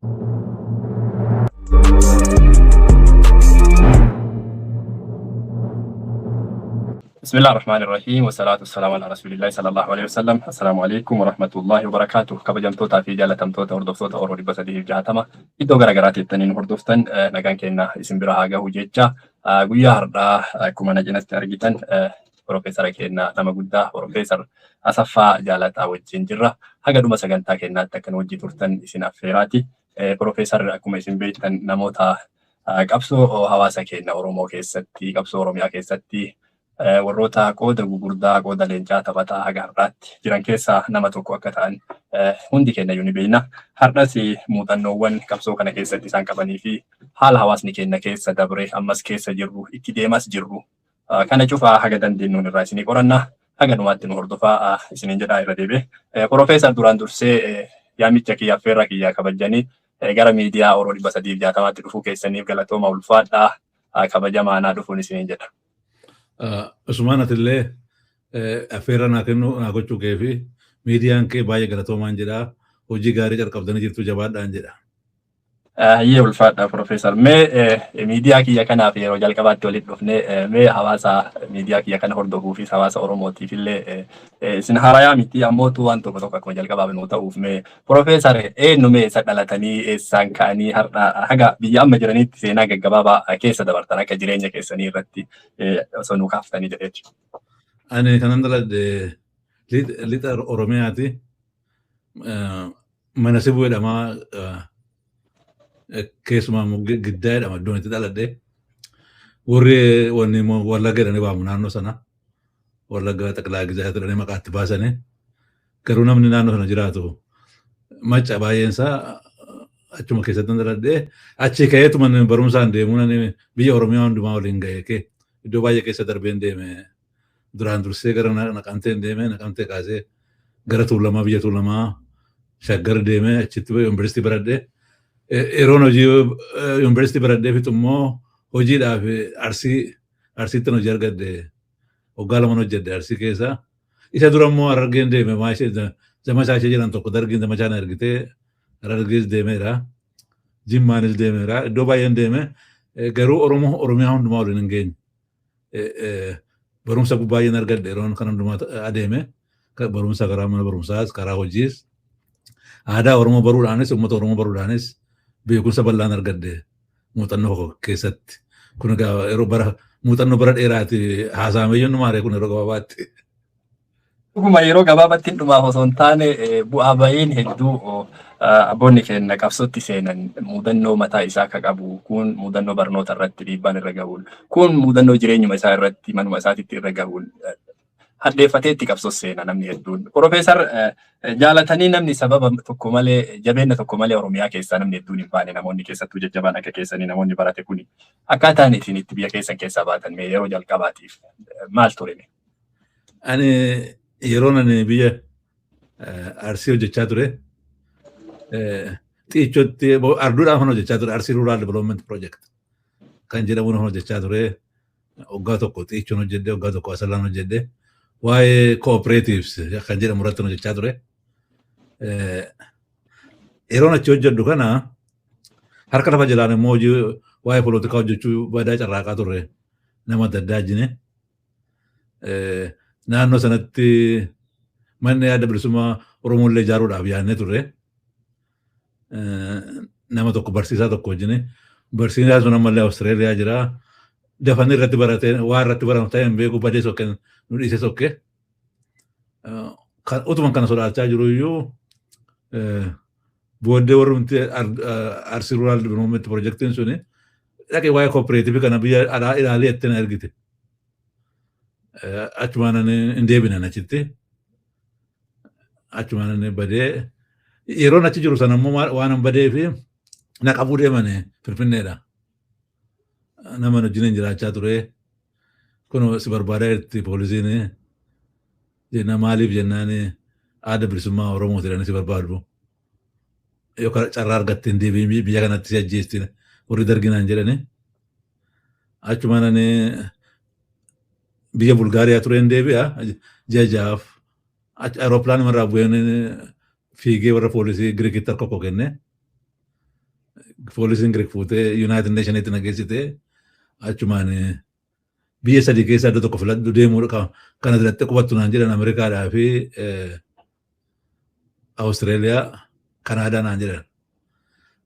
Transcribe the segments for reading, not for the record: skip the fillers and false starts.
Bismillah ar-Rahman ar-Rahim. Wasalaatu wasalaamu ala Rasuulillahi sallallahu alaihi wasallam. Assalaamu alaikum warahmatullahi wabarakatuh. Kabajamtootaa fi jaalatamtoota hordoftoota Oromoo 360 iddoo garaagaraa teettaniin hordoftan, nagaan keenya isin bira haa gahu jecha, guyyaa har'aa akkuma na cinatti argitan Profeesara keenya nama guddaa Profeesar Asaffaa Jaalataa wajjin jirra. Haga dhuma sagantaa keenyaatti akka nu wajjin turtan isin affeeraati. Profeesarri akkuma isin beektan namoota qabsoo hawaasa keenya Oromoo keessatti, qabsoo Oromiyaa keessatti warroota qooda gugurdaa, qooda leencaa taphataa haga har'aatti jiran keessaa nama tokko akka ta'an hundi keenya iyyuu ni beekna. Har'as muuxannoowwan qabsoo kana keessatti isaan qabanii fi haala hawaasni keenya keessa dabre, ammas keessa jirru, itti deemas jirru kana cufaa haga dandeenyuun irraa isinii qoranna. Haga dhumaatti nu hordofaa isiniin jedhaa irra deebi'e. Profeesar, duraan dursee yaamicha kiyya, affeerraa kiyyaa kabajanii gara miidiyaa Oromoo 360tti dhufuu keessaniif galatooma, ulfaadhaa, kabajamaa naa dhufuun isiniin jedha. Usmaan, atillee affeerraa naa kennuu naa gochuu kee fi miidiyaan kee baay'ee galatoomaan jedha. Hojii gaarii calqabdanii jirtu, jabaadhaan jedha. Hayyee, ulfaadha Profeesar. Mee miidiyaa kiyya kanaaf yeroo jalqabaatti walitti dhufnee, mee hawaasa miidiyaa kiyya kana hordofuufis hawaasa Oromootiif illee isin harayaa miti, ammootu waan tokko tokko akkuma jalqabaaf nuu ta'uuf, mee Profeesar eenyu, mee eessa dhalatanii, eessaan ka'anii har'a haga biyya amma jiranitti seenaa gaggabaabaa keessa dabartan akka jireenya keessanii irratti osoo nuu kaaftanii jedheeti. Ani kanan dhaladhe lixa Oromiyaati. Mana Sibuu jedhama. Keessumaa Giddaa jedhama iddoon itti dhaladhe. Warri wanni immoo Wallagga jedhanii waamu naannoo sana. Wallagga Xaqilaa Gizaa jedhanii maqaa itti baasanii. Garuu namni naannoo sana jiraatu Macca baay'een isaa, achuma keessatti dhaladhe. Achii ka'eetuma barumsaan deemuun biyya Oromiyaa hundumaa waliin ga'e, iddoo baay'ee keessa darbeen deeme. Duraan dursee gara Naqamteen deeme, Naqamtee kaasee gara Tuulamaa, biyya Tuulamaa Shaggar deeme, achitti yuunivarsiitii baradhe. Yeroon hojii yuunivarsiitii baradhee fixu immoo hojiidhaaf Arsiitti hojii argadhe. Waggaa 2 hojjedhe Arsii keessa. Isa dura immoo Harargeen deeme, maashee zamachaa ishee jedhan tokko Dargiin zamachaa na ergitee Harargees deemeera. Jimmaanis deemeera. Iddoo baay'een deeme. Garuu Oromoo Oromiyaa hundumaa waliin hin geenye. Barumsa baay'een argadhe yeroon kan hundumaa adeeme. Barumsa karaa mana barumsaas, karaa hojiis, aadaa Oromoo baruudhaanis, uummata Oromoo baruudhaanis beekumsa bal'aan argadhe muuxannoo keessatti. Kun egaa yeroo bara muuxannoo bara dheeraati haasa'amee jennu maaree, kun yeroo gabaabaatti. Dhuguma yeroo gabaabatti hin dhumaaf osoo hin taane, bu'aa bahiin hedduu abboonni keenya qabsootti seenan muudannoo mataa isaa akka qabu, kun muudannoo barnoota irratti dhiibbaan irra gahuun, kun muudannoo jireenyuma isaa irratti manuma isaatitti irra gahuun hadheeffateetti qabsoo seena namni hedduun. Profeesar, jaalatanii namni sababa tokko malee, jabeenya tokko malee Oromiyaa keessaa namni hedduun hin baane. Namoonni keessattuu jajjabaan akka keessanii, namoonni barate kuni, akkaataan isin itti biyya keessan keessaa baatan mee yeroo jalqabaatiif maal ture? Ani yeroon ani biyya Arsii hojjechaa ture, Xiichotti arduudhaan kan hojjechaa ture, Arsii Rural Development Project kan jedhamuun hojjechaa ture. Waggaa tokko Xiichoon hojjedhe, waggaa tokko Asallaan hojjedhe. Waa'ee cooperatives kan jedhamu irratti hojjechaa ture. Yeroon achi hojjedhu kana harka lafa jalaan immoo hojii waa'ee polotikaa hojjechuu badaa carraaqaa turre nama adda addaa wajjin. Naannoo sanatti manni yaada bilisummaa Oromoo illee ijaaruudhaaf yaadnee turre. Nama tokko, barsiisaa tokko wajjin. Barsiisaan sun ammallee Awustiraaliyaa jira. Dafanii irratti barate, waa irratti baratu ta'e hin beeku, badee sokke, nu dhiisee sokke. Utuma kana sodaachaa jiru iyyuu, booddee warri nuti Arsii Rural Development Projectiin suni dhaqee waa'ee cooperative kana biyya alaa ilaalee itti na ergite. Achumaan hin deebinan achitti. Achumaan inni badee, yeroon achi jiru sana immoo waan hin badee fi na qabuu deemane Finfinneedha. Nama wajjin jiraachaa ture. Kun si barbaadaa jirti poolisiin jenna, maaliif jennaan, aada bilisummaa Oromoo jedhanii si barbaadu. Yookaan carraa argatte hin deebiin, biyya kanatti si ajjeesti warri darginaan jedhani. Achumaan ani biyya Bulgaariyaa tureen deebi'a ji'a 6f. Aeroplaanuma irraa bu'een fiigee warra poolisii Giriikitti harka koo kenne. Poolisiin Giriik fuutee United Nationitti na geessitee, achumaan biyya sadii keessaa iddoo tokko filadhu, deemuu kana filattee qubattu naan jedhan. Ameerikaadhaa fi Awustreeliyaa, Kanaadaa naan jedhan.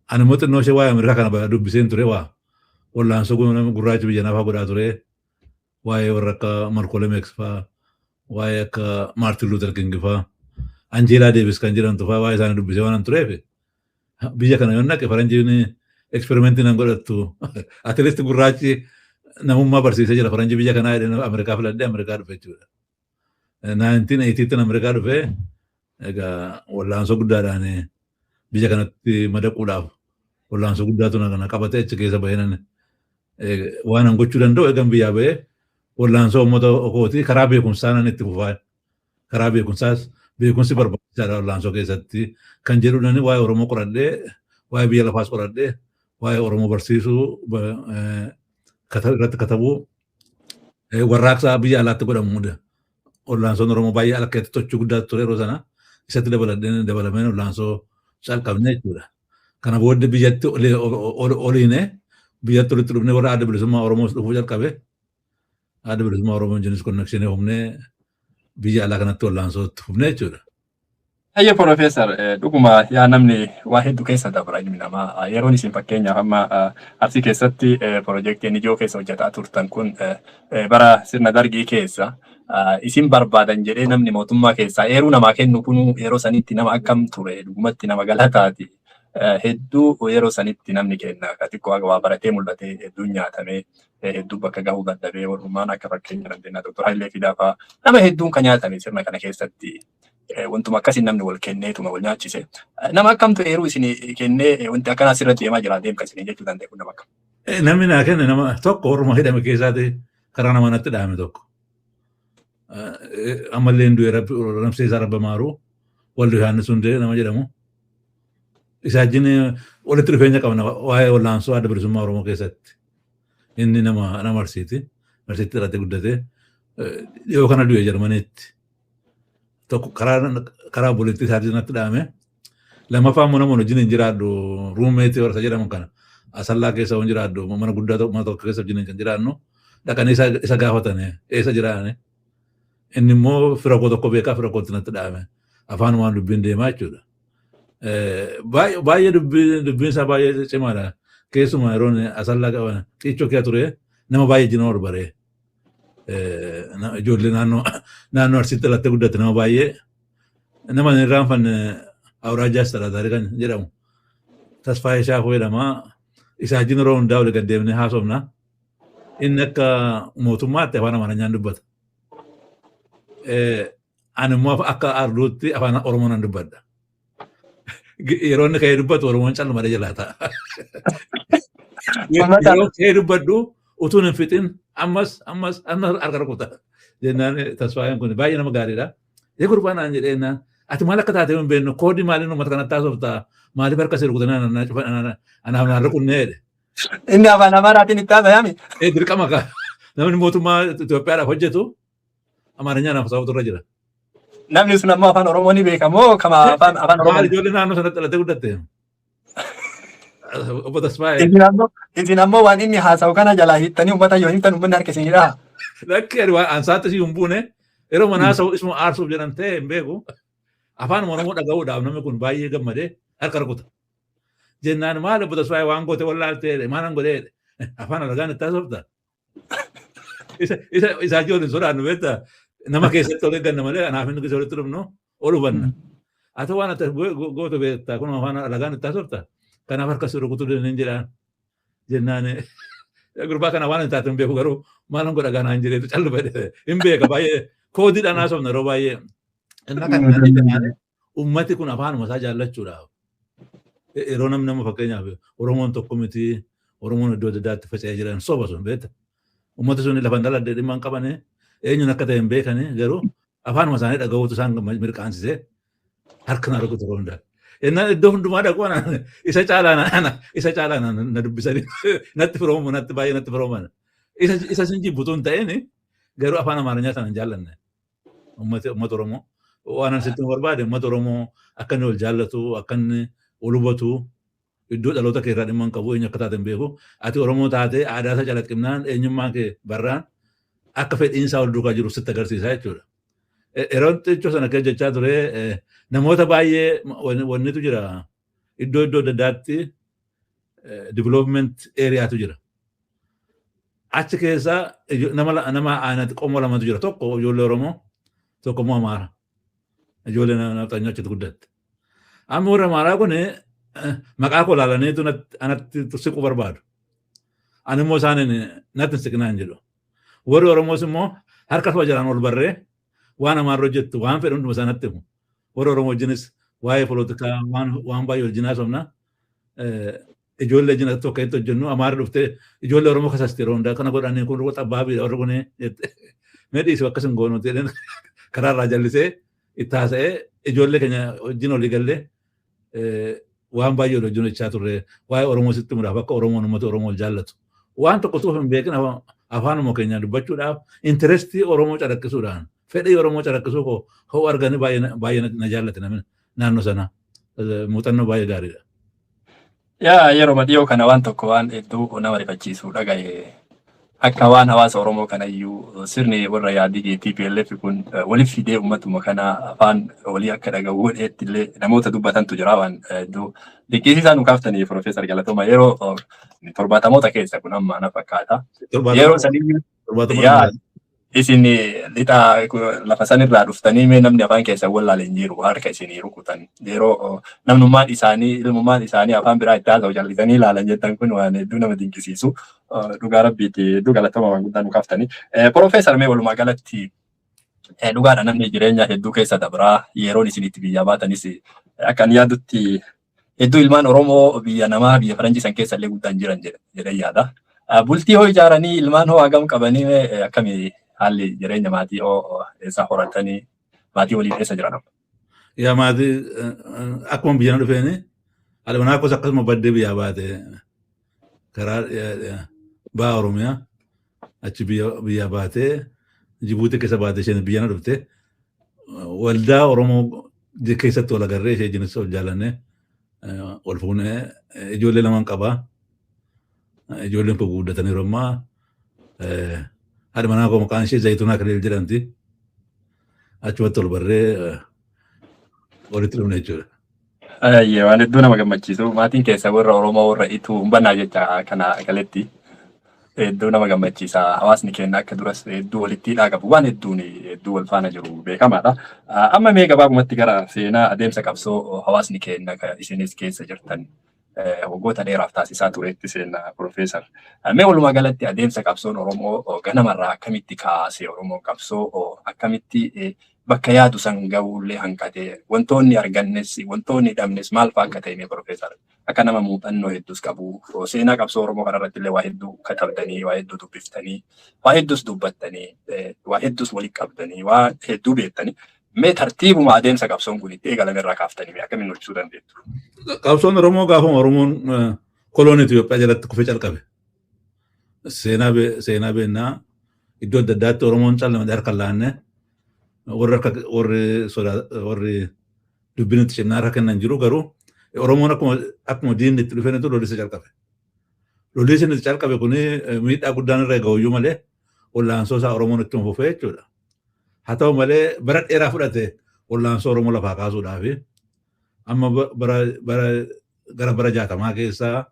Ani immoo xinnoo ishee waa'ee Ameerikaa kana dubbiseen ture, waa wallaansoo gurraacha biyya nafaa godhaa ture, waa'ee warra akka Malcolm X fa'aa, waa'ee akka Martin Luther King fa'aa, Anjeelaa Deevis kan jedhamtu fa'aa, waa'ee isaanii dubbisee waan tureef, biyya kana yoo naqe faranjiin experimentii nan godhattu, at least gurraachi namummaa barsiisee jira faranjii biyya kanaa jedhee Ameerikaa filadhee Ameerikaa dhufe jechuudha. 1980tti Ameerikaa dhufee, egaa wallaansoo guddaadhaan biyya kanatti madaquudhaaf wallaansoo guddaatu na qabatee achi keessa bahee waan an gochuu danda'u eegan biyyaa bahee wallaansoo uummata kootii karaa beekumsaa nan itti fufaa. Karaa beekumsaas, beekumsi barbaachisaadha wallaansoo keessatti kan jedhu, waa'ee Oromoo qoradhee, waa'ee biyya lafaas qoradhee, waa'ee Oromoo barsiisuu irratti katabuu, warraaqsa biyya alaatti godhamu hunda, wallaansoon Oromoo baay'ee ala keessatti tochuu guddaa ture yeroo sana, isatti dabaladhee dabalameen wallaansoo calqabne jechuudha. Kana booddee biyyatti oliine, biyyatti walitti dhufnee warra Adda Bilisummaa Oromoos dhufuu jalqabe. Adda Bilisummaa Oromoo jinis connectionii humnee biyya alaa kanatti wallaansootti fufnee jechuudha. Hayya Profeesar, dhuguma yaa namni waa hedduu keessa dabra ilmi namaa. Yeroon isin fakkeenyaaf amma Arsii keessatti piroojeektii NGO keessa hojjetaa turtan kun bara sirna Dargii keessa, isin barbaadan jedhee namni mootummaa keessaa eeruu namaa kennu kun yeroo sanitti nama akkam ture? Dhugumatti nama galataati. Hedduu yeroo sanitti namni kenna xiqqoo waa baratee mul'ate hedduun nyaatamee, hedduu bakka gahuu dadhabee, warrummaan akka fakkeenya dandeenya Dr. Hayilee Fidaa fa'aa, nama hedduun kan nyaatame sirna kana keessatti. Wantuma akkasii namni wal kenneetuma wal nyaachise. Nama akkamtu eeruu isin kennee wanti akkanaa sirratti deemaa jira, deemka isin jechuu danda'e kun nama akkam? Namni naa kenne nama tokko orma hidhame keessaati, karaa nama natti dhaame tokko. Ammallee du'e, ramsee isaa rabba maaru, Waldu Yohaannis Hundee nama jedhamu. Isa wajjin walitti dhufeenya qabna waa'ee wallaansoo Adda Bilisummaa Oromoo keessatti. Inni nama Arsiiti. Arsiitti dhalatee guddatee dhiyoo kana du'e Jarmaniitti. Tokko karaa obboleettii isaatii natti dhaame. Lammaffaa immoo nama wajjin hin jiraadhu, roommateii warra jedhamu kana. Asallaa keessa waan jiraadhu, mana guddaa mana tokko keessa wajjin kan jiraannu, dhaqanii isa gaafatan eessa jiraane. Inni immoo fira koo tokko beekaa, fira kootti natti dhaame. Afaanumaan dubbiin deemaa jechuudha. Baay'ee dubbiin isaa baay'ee cimaadha. Keessumaa yeroon Asallaa qaban xiichoo kee ture, nama baay'ee jina ol baree. Ijoollee naannoo Arsiitti dhalattee guddatte nama baay'ee, nama hin irraanfanne Awuraajaa Astaraataarii kan jedhamu. Tasfaayee Shaafoo jedhama. Isaa wajjin yeroo hundaa olii gad deemnee haasofna. Inni akka mootummaatti afaan Amaarinyaan dubbata. Ani immoo akka arduutti afaan Oromoo nan dubbadha. Yeroo inni ka'ee dubbatu Oromoon callumadee jalaa ta'a. Yeroo ka'ee dubbadhu utuun hin fixin ammas ammas ammas harka rukuta. Jennaan Tasfaayeen kun baay'ee nama gaariidha. Ee gurbaa naan jedhee, ati maal akka taate hin beeknu, koodii maaliin uummata kanatti haasoftaa, maaliif harka si rukutanii anaaf naan rukunnee jedhe. Inni afaan Amaaraatiin itti haasa'ame. Ee, dirqama ka namni mootummaa Itoophiyaadhaaf hojjetu Amaarinyaan haasa'uutu irra jira. Namni sun ammoo afaan Oromoo ni beeka moo kama afaan Oromoo? Maal, ijoollee naannoo sanatti dhalatee guddatte. Obbo Tasfaayee. Isin ammoo waan inni haasa'u kana jalaa hiittanii uummata yoo himtan uummanni harka isin hidhaa. Lakki, ani waan ansaatti si hin buune, yeroo mana haasa'u isuma aarsuuf jedhan ta'e hin beeku. Afaan Oromoo dhaga'uudhaaf namni kun baay'ee gammadee harka rukuta. Jennaan maal obbo Tasfaayee waan goote wallaaltee, maalan godhee, afaan alagaan itti haasofta. Isa ijoolleen sodaannu beektaa, nama keessatti ol eegganna malee anaaf inni keessa walitti dhufnu ol hubanna. Haa ta'u, waan ati gootu beektaa, kun afaan alagaan itti haasofta. Kanaaf harka si rukutuu dandeenye jedhaan. Jennaan gurbaa kana waan hin taate hin beeku, garuu maalan godha ganaan jedheetu callu fedhe hin beeka, baay'ee koodiidhaan haasofna yeroo baay'ee. Inni kan naan ummati kun afaanuma isaa jaallachuudhaaf. Yeroo namni nama fakkeenyaaf Oromoon tokko miti, Oromoon iddoo adda addaatti faca'ee jiran, soba sun beekta. Ummati sun lafa dhaladde dhimma hin qabane, eenyuun akka ta'e hin beekani, garuu afaanuma isaanii dhaga'uutu isaan mirqaansisee harka na rukutu yeroo hundaa. Innaan iddoo hundumaa dhaqu isa caalaa isa caalaa na dubbisanii natti firoomu, natti baay'ee natti firooman. Isa sin jibbutu hin ta'in, garuu afaan Amaarinyaa sana hin jaallanne. Uummata Oromoo waan ani sitti barbaade, uummata Oromoo akka inni wal jaallatu, akka inni wal hubatu. Iddoo dhaloota kee irraa dhimma hin qabu, eenyu akka taate hin beeku. Ati Oromoo taatee aadaa isaa calaqqifnaan eenyummaan kee barraan akka fedhiin isaa ol duukaa jiru sitti agarsiisa jechuudha. Yeroo xiqqoo sana keessa jechaa ture, namoota baay'ee wannitu jira, iddoo iddoo adda addaatti development areatu jira. Achi keessa nama aanatti qomoo lamatu jira. Tokko ijoollee Oromoo, tokko immoo Amaara. Ijoollee nafxanyoo achitti guddatte. Amma warra Amaaraa kun maqaa koo ilaalaniitu anatti siquu barbaadu. Ani immoo isaaniin natti hin siqinaa hin jedhu. Warri Oromoos immoo harka saba jalaan ol barree waan Amaarri hojjettu, waan fedhu hunduma isaanatti himu. Warra Oromoo wajjinis waa'ee polotikaa waan baay'ee wajjin haasofna. Ijoollee wajjin tokko itti hojjennu. Amaarri dhuftee ijoollee Oromoo kasasti yeroo hundaa kana godhanii, kun xabbaabiidha warri kun jette. Mee dhiisi, akkas hin goonu jedheen karaa irraa jallisee itti haasa'ee ijoollee keenya wajjin olii gallee waan baay'ee wajjin hojjechaa turre. Waa'ee Oromoo sitti himuudhaaf, akka Oromoon uummata Oromoo jaallatu. Waan tokko tuuf hin beekin afaanuma keenya dubbachuudhaaf, interestii Oromoo calaqqisuudhaan, fedhii Oromoo calaqqisuu koo ho'u arganii baay'ee na jaallate namni naannoo sana. Muuxannoo baay'ee gaariidha. Yaa, yeroo dhiyoo kana waan tokko, waan hedduu nama rifachiisu dhagaye. Akka waan hawaasa Oromoo kanayyuu sirni warra yaadigee TPLF kun waliif fidee uummatuma kana afaan walii akka dhaga'u godheetti illee namoota dubbatantu jira. Waan hedduu dinqisiisaa nu kaaftanii, Profeesar, galatooma. Yeroo 70moota keessa kun amma na fakkaata. Yeroo sanii yaa isin lixa lafa sanirraa dhuftanii mee namni afaan keessan wallaale hin jiru, harka isinii rukutan. Yeroo namnummaan isaanii, ilmummaan isaanii afaan biraa itti haasa'u jallisanii ilaalan jettan kun waan hedduu nama dinqisiisu. Dhugaa rabbiiti, hedduu galatooma, waan guddaa nu kaaftanii. Profeesar, mee walumaa galatti, dhugaadha, namni jireenya hedduu keessa dabraa. Yeroon isin itti biyyaa baatanis akka ani yaadutti hedduu ilmaan Oromoo biyya namaa, biyya faranjii san keessa illee guddaan jiran jedhee yaada. Bultii hoo ijaaranii, ilmaan hoo hagam qabanii, akkamii haalli jireenya maatii hoo, eessa horatanii, maatii waliin eessa jiran? Yaa, maatii akkuma biyya na dhufeeni, haadha manaa koos akkasuma baddee biyyaa baate, karaa ba'a Oromiyaa achi biyya baatee, Jibuutii keessa baate. Isheen biyya na dhufte, waldaa Oromoo keessatti wal agarree, ishee jinis wal jaalannee wal fuunee ijoollee lamaan qabaa. Ijoolleen kun guddataniiru ammaa. Haadha manaa koo maqaan ishee Zayitunaa Kaliil jedhamti. Achumatti wal barree walitti dhufne jechuudha. Ayyee, waan hedduu nama gammachiisu. Maatiin keessa warra Oromoo warra ituu hubannaa jecha kana galetti hedduu nama gammachiisa. Hawaasni keenya akka duras hedduu walitti hidhaa qabu, waan hedduun hedduu wal faana jiru beekamaadha. Amma mee gabaabumatti gara seenaa adeemsa qabsoo hawaasni keenya isinis keessa jirtan waggoota dheeraaf taasisaa turetti seenaa, Profeesar. Mee walumaa galatti adeemsa qabsoon Oromoo ganamarraa akkamitti kaasee, Oromoon qabsoo akkamitti bakka yaadu san ga'uullee hanqatee, wantoonni argannes wantoonni dhabnes maal fa'aa akka ta'e mee, Profeesar, akka nama muuxannoo hedduus qabu, seenaa qabsoo Oromoo kanarratti illee waa hedduu katabdanii, waa hedduu dubbiftanii, waa hedduus dubbattanii, waa hedduus walitti qabdanii, waa hedduu beektanii, mee tartiibuma adeemsa qabsoon kun itti eegalame irraa kaaftanii mee akkamiin hojjechuu dandeettu? Qabsoon Oromoo gaafuma Oromoon koloonii Itoophiyaa jalatti kufee calqabe. Seenaa beennaa, iddoo adda addaatti Oromoon callamee harka laanne, warri harka warri sodaa, warri dubbiin itti cimnaa harka kennan jiru. Garuu Oromoon akkuma diinni itti dhufeenitu lolisa calqabe. Lolli itti calqabe kuni miidhaa guddaan irra gahuyyuu malee wallaansoo isaa Oromoon ittuma fufee jechuudha. Haa ta'u malee bara dheeraa fudhate wallaansoo Oromoo lafaa kaasuudhaafi. Amma bara gara bara 60 keessaa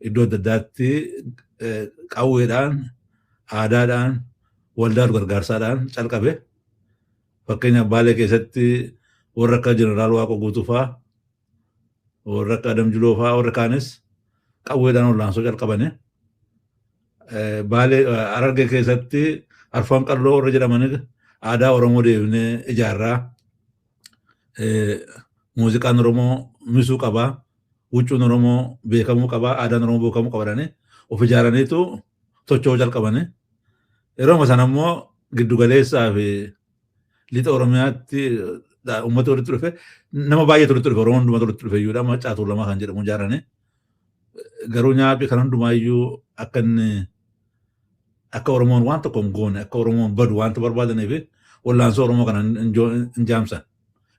iddoo adda addaatti qawweedhaan, aadaadhaan, waldaa gargaarsaadhaan calqabe. Fakkeenyaaf Baalee keessatti warra akka Jeneraal Waaqoo Guutuu fa'aa, warra akka Adam Juloo fa'aa, warra kaanis qawweedhaan wallaansoo calqabani. Baalee Harargee keessatti Arfan Qalloo warra jedhamanii aadaa Oromoo deebinee ijaarraa. Muuziqaan Oromoo misuu qabaa. Huccuun Oromoo beekamuu qabaa. Aadaan Oromoo beekamuu qaba jedhanii of ijaaraniitu socho'uu calqabani. Yeroo sana immoo giddu galeessaa fi lixa Oromiyaatti uummata walitti dhufe, nama baay'eetu walitti dhufe, Oromoon hundumatu walitti dhufe iyyuudha, Maccaa Tuulamaa kan jedhamu ijaaranii. Garuu nyaaphi kan hundumaayyuu akka inni akka Oromoon waan tokko hin goone, akka Oromoon badu waanta barbaadaniif wallaansoo Oromoo kana hin jaamsan.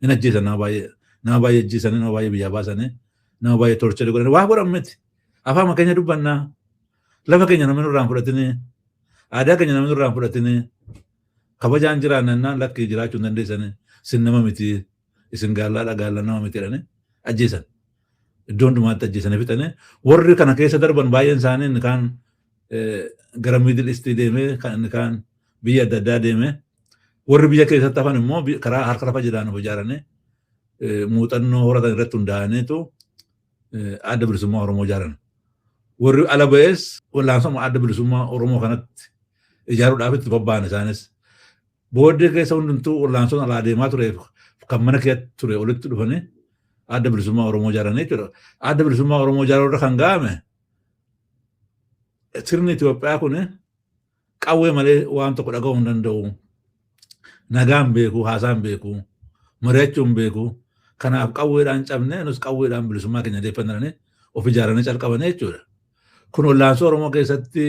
Hin ajjeesan nama baay'ee, nama baay'ee ajjeesanii, nama baay'ee biyyaa baasanii, Nama baay'ee torture godhanii waa godhan miti. Afaan keenya dubbannaa. Lafa keenya namni nurraan fudhatini. Aadaa keenya namni nurraan fudhatini. Kabajaan jiraannaan lakkii jiraachuu hin dandeessanii. Isin nama miti. Isin gaallaadha, gaalla nama miti jedhanii ajjeesan. Iddoo hundumaatti ajjeesanii fixanii warri kana keessa darban baay'een isaanii inni kaan gara Middle East deemee, kan inni kaan biyya adda addaa deemee, warri biyya keessatti hafan immoo karaa harka lafa jiraan of ijaaranii muuxannoo horatan irratti hundaa'aniitu Adda Bilisummaa Oromoo ijaaran. Warri ala ba'es wallaansoma Adda Bilisummaa Oromoo kanatti ijaaruudhaaf itti bobba'an isaanis. Booddee keessa hundumtuu wallaansoon alaa deemaa tureef kan mana keessatti ture olitti dhufanii Adda Bilisummaa Oromoo ijaaranii jechuudha. Adda Bilisummaa Oromoo ijaaruu irra kan ga'ame sirni Itoophiyaa kun qawwee malee waan tokko dhaga'uu hin danda'u. Nagaa hin beeku, haasaa hin beeku, mari'achuu hin beeku. Kanaaf qawweedhaan cabnee nus qawweedhaan bilisummaa keenya deeffannanii of ijaaranii calqabanii jechuudha. Kun wallaansoo Oromoo keessatti,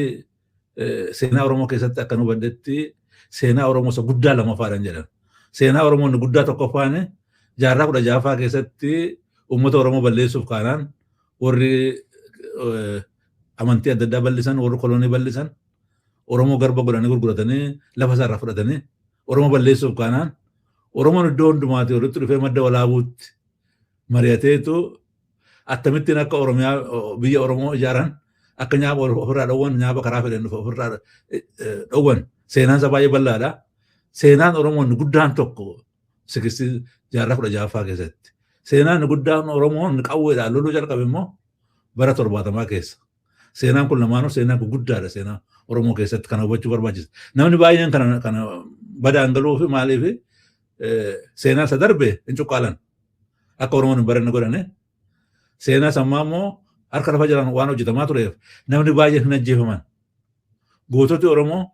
seenaa Oromoo keessatti akka nu hubadhetti seenaa Oromoo isa guddaa lammaffaadhaan jedhan. Seenaa Oromoo inni guddaa tokkoffaan jaarraa 16ffaa keessatti uummata Oromoo balleessuuf kaanaan warri amantii adda addaa bal'isan, warri kolonii bal'isan, Oromoo garba godhanii gurguratanii lafa isaarraa fudhatanii Oromoo balleessuuf kaanaan Oromoon iddoo hundumaatii walitti dhufee Madda Walaabuutti mari'ateetu akkamittiin akka Oromiyaa, biyya Oromoo ijaaran, akka nyaaba ofirraa dhowwan, nyaaba karaa fedhan dhufe ofirraa dhowwan, seenaan isaa baay'ee bal'aadha. Seenaan Oromoo inni guddaan tokko sixteen jaarraa 16ffaa keessatti. Seenaan inni guddaan Oromoo inni qawweedhaan loluu jalqabe immoo bara 70 keessa. Seenaan kun lamaanuu seenaa guguddaadha seenaa Oromoo keessatti, kana hubachuu barbaachisa. Namni baay'een kana badaan galuu fi maaliif seenaa isa darbe hin cuqqaalan. Akka Oromoon hin baranne godhane. Seenaa sammaa immoo harka lafa jiran waan hojjetamaa tureef namni baay'een hin ajjeefaman. Goototi Oromoo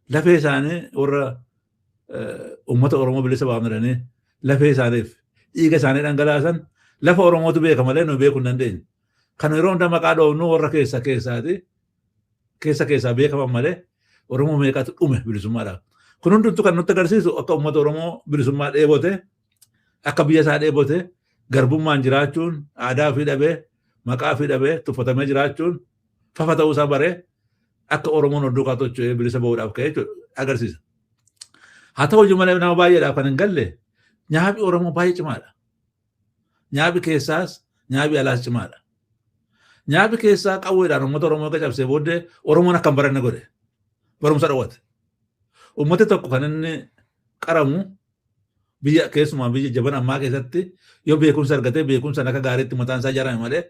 lafee isaanii warra uummata Oromoo bilisa baafnanii lafee isaaniif dhiiga isaanii dhangalaasan lafa Oromootu beeka malee nu beekuu hin dandeenye. Kan yeroo hunda maqaa dhoofnu warra keessa keessaati. Keessa keessaa beekaman malee Oromoo meeqatu dhume bilisummaadhaaf. Kun hundumtu kan nutti agarsiisu akka uummata Oromoo bilisummaa dheebote, akka biyya isaa dheebote, garbummaan jiraachuun, aadaa ofii dhabee, maqaa ofii dhabee, tuffatamee jiraachuun fafa ta'uu isaa baree akka Oromoon ol duukaa tocho'ee bilisa ba'uudhaaf ka'e jechuudha agarsiisa. Haa ta'u iyyuu malee nama baay'eedhaaf kan hin galle nyaaphi Oromoo baay'ee cimaadha. Nyaaphi keessaas nyaaphi alaas cimaadha. Nyaaphi keessaa qawweedhaan uummata Oromoo eega cabsee booddee Oromoon akka hin baranne godhe. Barumsa dhowwate. Uummati tokko kan inni qaramu biyya keessumaa biyya jaban ammaa keessatti yoo beekumsa argatee beekumsaan akka gaariitti mataan isaa ijaarame malee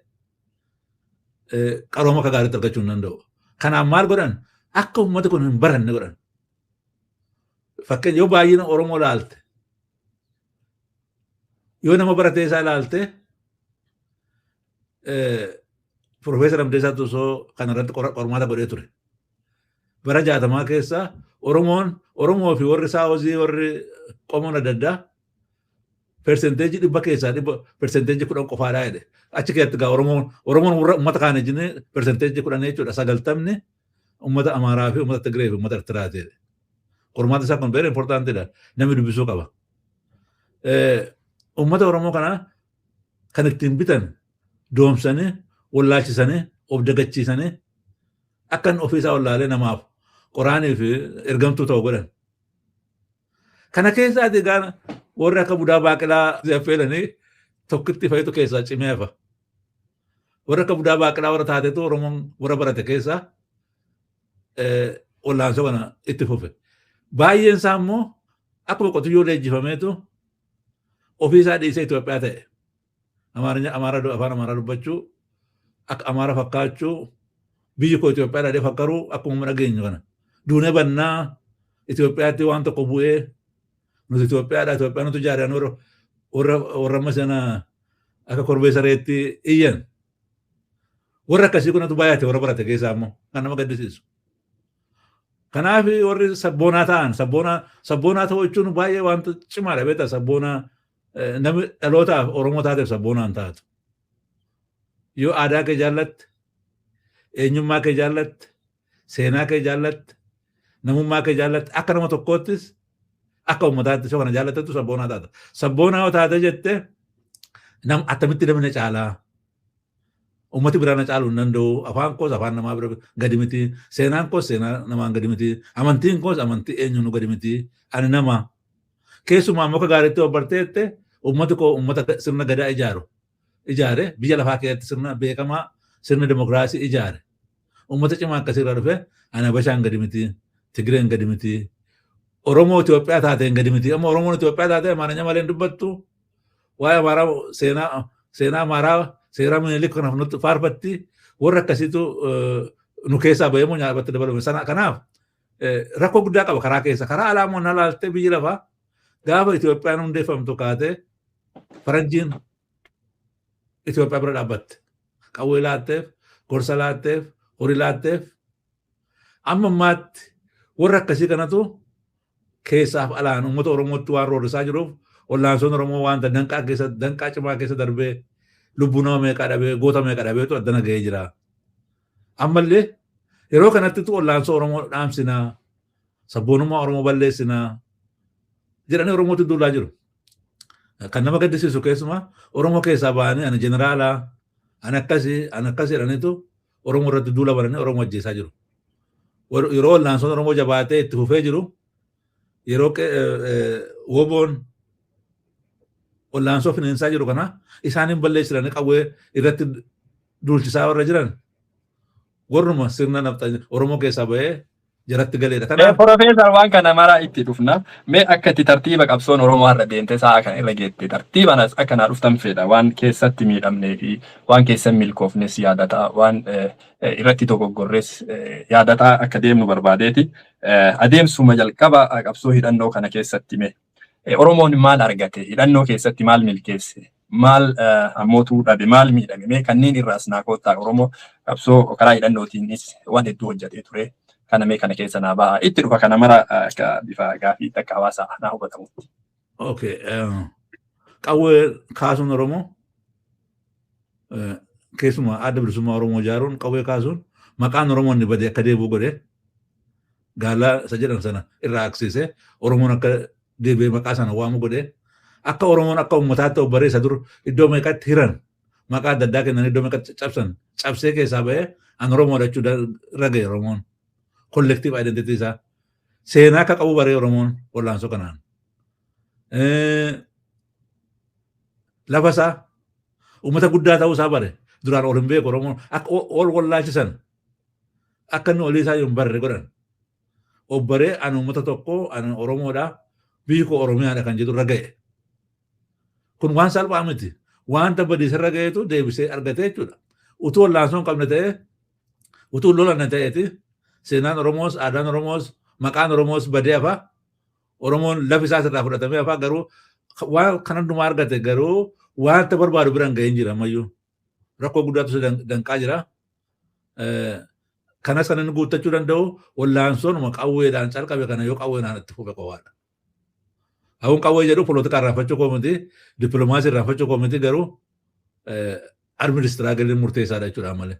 qarooma akka gaariitti argachuu hin danda'u. Kanaaf maal godhan? Akka uummati kun hin baranne godhan. Fakkeenya yoo baay'ina Oromoo ilaalte, yoo nama baratee isaa ilaalte, Profeesar Hamdeessaa Tusoo kana irratti qormaata godhee ture. Bara 60 keessa Oromoon, Oromoo fi warri Saawuzii, warri qomoon adda addaa percentage 100 keessaa percentage 10 qofaadhaa jedhe. Achi keessatti gaa Oromoon warra uummata kaan wajjin percentage 10 jechuudha. 90ni uummata Amaaraa fi uummata Tigree fi uummata Ertiraati jedhe. Qormaata isaa kun very importantidha. Namni dubbisuu qaba. Uummata Oromoo kana kan ittiin bitan doomsanii, wallaalchisanii, of dagachiisanii akka inni ofiisaa wallaalee namaaf qoraanii fi ergamtuu ta'u godhan. Kana keessaati egaa warri akka Budaa Baaqilaa affeelanii tokkitti fayitu keessaa cimee hafa. Warri akka Budaa Baaqilaa warra taatetu Oromoon warra barate keessaa wallaansoo kana itti fufe. Baay'een isaa immoo akkuma qotiyyoo leenjifameetu ofiisaa dhiisee Itoophiyaa ta'e. Amaarinya Amaara afaan Amaaraa dubbachuu, akka Amaara fakkaachuu, biyyi koo Itoophiyaa dhadhee fakkaruu akkuma dhageenyu kana. Duunee bannaa Itoophiyaatti waan tokko bu'ee nuti Itoophiyaadha, Itoophiyaa nuti ijaarran, warra amma sana akka korbee sareetti iyyan. Warra akkasii kunatu baay'ate warra barate keessaa immoo kan nama gaddisiisu. Kanaaf warri sabboonaa ta'an sabboonaa ta'uu jechuun baay'ee wanta cimaadha, beektaa? Sabboonaa namni dhalootaaf Oromoo taateef sabboonaa hin taatu. Yoo aadaa kee jaallatte, eenyummaa kee jaallatte, seenaa kee jaallatte, namummaa kee jaallatte, akka nama tokkoottis akka uummataattis yoo kana jaallattettu sabboonaa taata. Sabboonaa yoo taate jette nam attamitti namni na caalaa? Uummati biraa na caaluu hin danda'u. Afaan koos afaan namaa bira gadi miti. Seenaan koos seenaa namaan gadi miti. Amantiin koos amantii eenyuun gadi miti. Ani nama. Keessumaa muka gaariitti obbarteette uummati koo uummata sirna gadaa ijaaru. Ijaare biyya lafaa keessatti sirna beekamaa, sirna dimokiraasii ijaare. Uummata cimaa akkasii irraa dhufe ani Habashaan gadi miti. Tigireen gadi miti. Oromoo Itoophiyaa taateen gadi miti. Amma Oromoon Itoophiyaa taatee Amaaranya malee hin dubbattu. Waa'ee Amaaraa, seenaa Amaaraa, seeraa Minilik kanaaf nutti faarfatti. Warra akkasiitu nu keessaa bahee moo nyaapatti dabalame sana. Kanaaf rakkoo guddaa qaba karaa keessa. Karaa alaa immoo na laaltee biyyi lafaa gaafa Itoophiyaan hundeeffamtu kaatee faranjiin Itoophiyaa bira dhaabbatte. Qawwee laatteef, gorsa laatteef, horii laatteef. Amma ammaatti warra akkasii kanatu keessaaf alaan uummata Oromootti waan roorrisaa jiruuf, wallaansoon Oromoo wanta danqaa keessa, danqaa cimaa keessa darbee, lubbuu nama meeqaa dhabee, goota meeqa dhabeetu addana ga'ee jira. Ammallee yeroo kanattitu wallaansoo Oromoo dhaamsinaa, sabboonummaa Oromoo balleessinaa jedhanii Oromootti duulaa jiru. Kan nama gaddisiisu keessumaa Oromoo keessaa ba'anii ani jeneraalaa, ani akkasii, ani akkasii jedhaniitu Oromoo irratti duula bananii Oromoo ajjeesaa jiru. Yeroo wallaansoon Oromoo jabaatee itti fufee jiru, yeroo WBOn wallaansoo finiinsaa jiru kana isaan hin balleessinanii qawwee irratti duulchisaa warra jiran warruma sirna nafxanya Oromoo keessaa bahee jaratti galeedha. Kanaaf Profeesar, waan kana maraa itti dhufna. Mee akka itti tartiiba qabsoon Oromoo har'a deemtee sa'a kana irra geette tartiibaan as akka naa dhuftan fedha. Waan keessatti miidhamnee fi waan keessan milkoofnes yaadataa, waan irratti dogoggorres yaadataa akka deemnu barbaadeeti. Adeemsuma jalqaba qabsoo hidhannoo kana keessatti mee Oromoon maal argate? Hidhannoo keessatti maal milkeesse? Maal ammootuu dhabe? Maal miidhame? Mee kanneen irraas naa koottaa. Oromoo qabsoo karaa hidhannootiinis waan hedduu hojjetee ture. Kana mee kana keessa naa ba'a. Itti dhufa kana mara akka bifa gaafii akka hawaasaa naa hubatamutti. Okay. Qawwee kaasuun Oromoo, keessumaa Adda Bilisummaa Oromoo ijaaruun, qawwee kaasuun maqaan Oromoo inni bade akka deebi'u godhe. Gaallaa isa jedhan sana irraa aksiisee Oromoon akka deebi'ee maqaa sana waamu godhe. Akka Oromoon akka uummataatti of baree, isa dur iddoo meeqatti hiran, maqaa adda addaa kennan, iddoo meeqatti cabsan cabsee keessaa bahee an Oromoodha jechuu irra ga'e. Oromoon collective identity isaa, seenaa akka qabu baree Oromoon wallaansoo kanaan. Lafa isaa, uummata guddaa ta'uu isaa bare. Duraan ol hin beeku Oromoon. Akka ol wallaalchisan, akka inni olii isaa hin barre godhan. Of baree ani uummata tokko, ani Oromoodha, biyyi koo Oromiyaadha kan jedhu irra ga'e. Kun waan salphaa miti. Wanta badiisa irra ga'eetu deebisee argate jechuudha. Utuu wallaansoo hin qabne ta'ee, utuu lolanne ta'eeti, seenaan Oromoos, aadaan Oromoos, maqaan Oromoos badee hafa. Oromoon lafi isaas irraa fudhatamee hafa. Garuu waan kan hundumaa argate, garuu wanta barbaadu bira hin gahin jira ammayyuu. Rakkoo guddaatu isa danqaa jira. Kanas kan inni guuttachuu danda'u wallaansoonuma qawweedhaan calqabe kana yoo qawweedhaan itti fufe qofaadha. Hawun qawwee jedhu polotika irraanfachuu koo miti, dippiloomaasii irraanfachuu koo miti, garuu armed struggleiin murteessaadha jechuudha malee.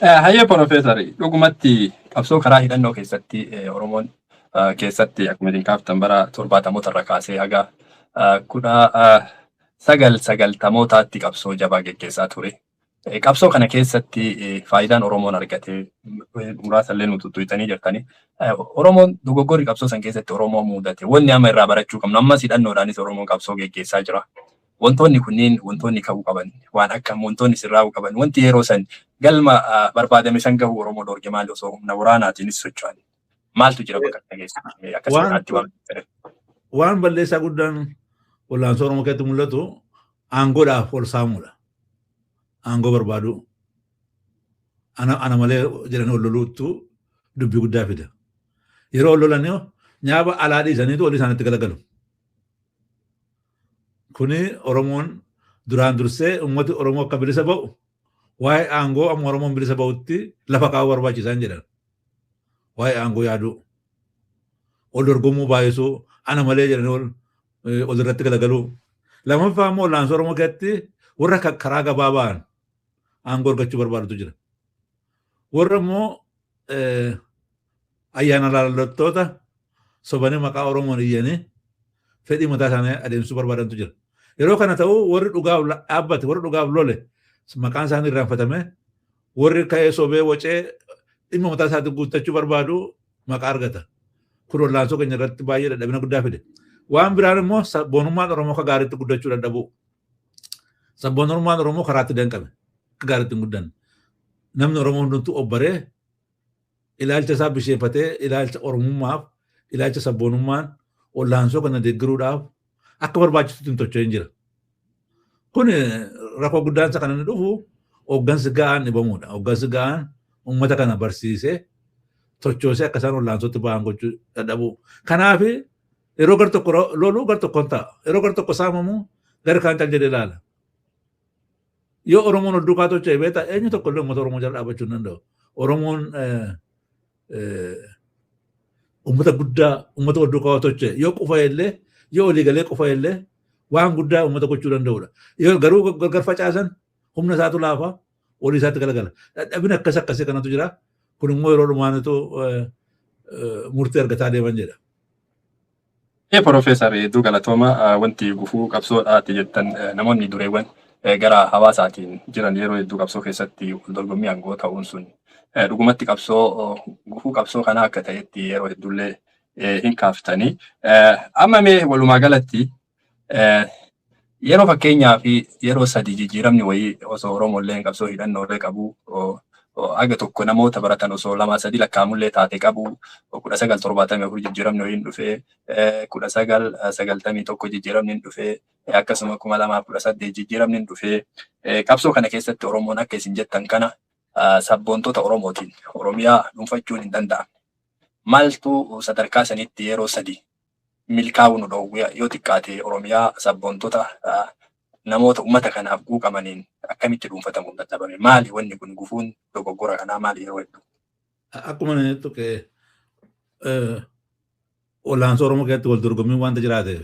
Hayyee Profeesar, dhugumatti qabsoo karaa hidhannoo keessatti Oromoon keessatti akkuma isin kaaftan bara 70moota irra kaasee haga 1990mootaatti qabsoo jabaa geggeessaa ture. Qabsoo kana keessatti faayidaan Oromoon argate muraasa illee nu tuttuqxanii jirtani. Oromoon dogoggorri qabsoo san keessatti Oromoo mudate, wanni amma irraa barachuu qabnu, ammas hidhannoodhaanis Oromoon qabsoo geggeessaa jira. Wantoonni kunneen wantoonni ka'uu qaban, waan akkam, wantoonni sirraa'uu qaban, wanti yeroo san galma barbaadame san gahuu Oromoo dhoorge maali, osoo humna waraanaatiinis socho'an? Maaltu jira bakka kana keessatti akka seenaatti waan fedhan? Waan balleessaa guddaan wallaansoo Oromoo keessatti mul'atu aangoodhaaf ol saamuudha. Aangoo barbaaduu. Ana malee jedhanii ol loluuttu dubbii guddaa fida. Yeroo ol lolanii nyaaba alaa dhiisaniitu olii isaanitti galagalu. Kuni Oromoon duraan dursee uummati Oromoo akka bilisa ba'u, waa'ee aangoo amma Oromoon bilisa ba'utti lafa kaa'uu barbaachisaan jedhan. Waa'ee aangoo yaaduu. Ol dorgomuu baay'isuu, ana malee jedhanii ol ol irratti galagaluu. Lammaffaa immoo wallaansoo Oromoo keessatti warra karaa gabaa ba'an aangoo argachuu barbaadutu jira. Warra immoo ayyaana laallattoota sobanii maqaa Oromoon iyyanii fedhii mataa isaanii adeemsisuu barbaadantu jira. Yeroo kana ta'u warri dhugaaf dhaabbate, warri dhugaaf lole maqaan isaanii irraanfatame, warri ka'ee sobee wacee dhimma mataa isaatti guuttachuu barbaadu maqaa argata. Kun wallaansoo keenya irratti baay'ee dadhabina guddaa fide. Waan biraan immoo sabboonummaan Oromoo akka gaariitti guddachuu dadhabuu. Sabboonummaan Oromoo karaatti danqame, akka gaariitti hin guddanne. Namni Oromoo hundumtuu obbaree ilaalcha isaa bisheeffatee ilaalcha Oromummaaf, ilaalcha sabboonummaan wallaansoo kana deeggaruudhaaf akka barbaachisutti hin tocho'in jira. Kun rakkoo guddaan isa kan inni dhufu hooggansi ga'aan dhibamuudha. Hooggansi ga'aan uummata kana barsiisee tochoosee akka isaan wallaansootti ba'an gochuu dadhabuu. Kanaaf yeroo gar tokko loluu gar tokkoon ta'a. Yeroo gar tokko saamamu gara kaan cal jedhee ilaala. Yoo Oromoon ol duukaa tocho'e beektaa, eenyu tokko illee uummata Oromoo jala dhaabbachuu hin danda'u. Oromoon uummata guddaa, uummata ol duukaa tocho'e yoo qufa illee, yoo olii galee qufa illee, waan guddaa uummata gochuu danda'udha. Yoo garuu gargar facaasan humna isaatu laafa, olii isaatti galagala. Dadhabina akkas akkasii kanatu jira. Kun immoo yeroo dhumaanitu murtii argataa deeman jedha. Profeesar, hedduu galatooma. Wanti gufuu qabsoodhaati jettan, namoonni dureewwan gara hawaasaatiin jiran yeroo hedduu qabsoo keessatti wal dorgommii aangoo ta'uun sun dhugumatti qabsoo gufuu qabsoo kanaa akka ta'etti yeroo hedduullee hin kaaftanii. Amma mee walumaa galatti yeroo fakkeenyaa fi yeroo sadi jijjiiramni wayii osoo Oromollee qabsoo hidhannoolee qabu, haga tokko namoota baratan osoo lama sadi lakkaa'amullee taate qabu, 1974 jijjiiramni wayiin dhufee, 1991 jijjiiramni hin dhufee, akkasuma 2018 jijjiiramni hin dhufee, qabsoo kana keessatti Oromoon akka isin jettan kana sabboontota Oromootiin Oromiyaa dhuunfachuun hin danda'amne. Maaltu sadarkaa sanitti yeroo sadi milkaa'uu nu dhoowwe? Yoo xiqqaate Oromiyaa sabboontota namoota uummata kanaaf quuqamaniin akkamitti dhuunfatamuu dadhabame? Maali wanni kun, gufuun dogoggora kanaa maali yeroo hedduu? Akkuma inni tuqe, olaansoo Oromoo keessatti wal dorgommiin wanta jiraateef,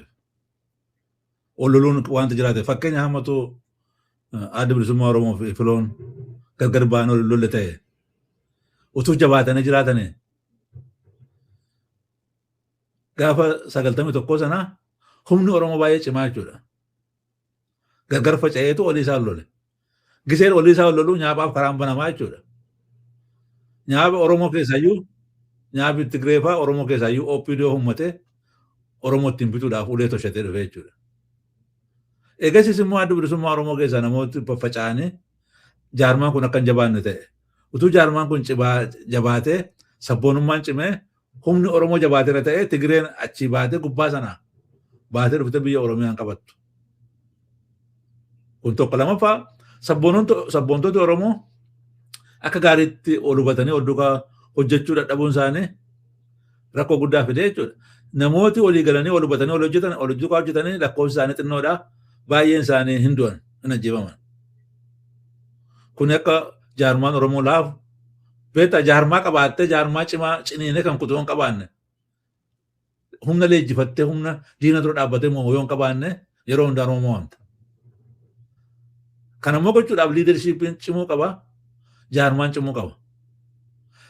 wal loluun wanta jiraateef, fakkeenya hammatu Adda Bilisummaa Oromoo fi Filoon gargar ba'anii wal lolle ta'e, utuu jabaatanii jiraatanii gaafa 91 sana humni Oromoo baay'ee cimaa jechuudha. Gargar faca'eetu olii isaan lole. Giseen olii isaan loluu nyaaphaaf karaan banamaa jechuudha. Nyaapha Oromoo keessaayyuu, nyaaphi Tigireefaa Oromoo keessaayyuu OPDO uummatee Oromoo ittiin bituudhaaf ulee toshatee dhufe jechuudha. Eegasis immoo Adda Bilisummaa Oromoo keessaa namooti faffaca'anii jaarmaan kun akka hin jabaanne ta'e. Utuu jaarmaan kun jabaatee, sabboonummaan cimee, humni Oromoo jabaateera ta'ee, Tigireen achii baatee gubbaa sana baatee dhufte biyya Oromiyaan qabattu. Kun tokko. Lamaffaa, sabboontoti Oromoo akka gaariitti ol hubatanii ol duukaa hojjechuu dadhabuun isaanii rakkoo guddaa fide jechuudha. Namooti walii galanii ol hubatanii ol hojjetan, ol duukaa hojjetanii lakkoofsi isaanii xinnoodha. Baay'een isaanii hin du'an, hin ajjeefaman. Kun akka jaarmaan Oromoo laafu beektaa, jaarmaa qabaattee jaarmaa cimaa ciniinee kan kutuu hin qabaanne, humna leenjifattee humna diina dura dhaabbatee moo yoo hin qabaanne, yeroo hundaa Oromoo mo'amta. Kana immoo gochuudhaaf leadershipiin cimuu qaba, jaarmaan cimuu qaba.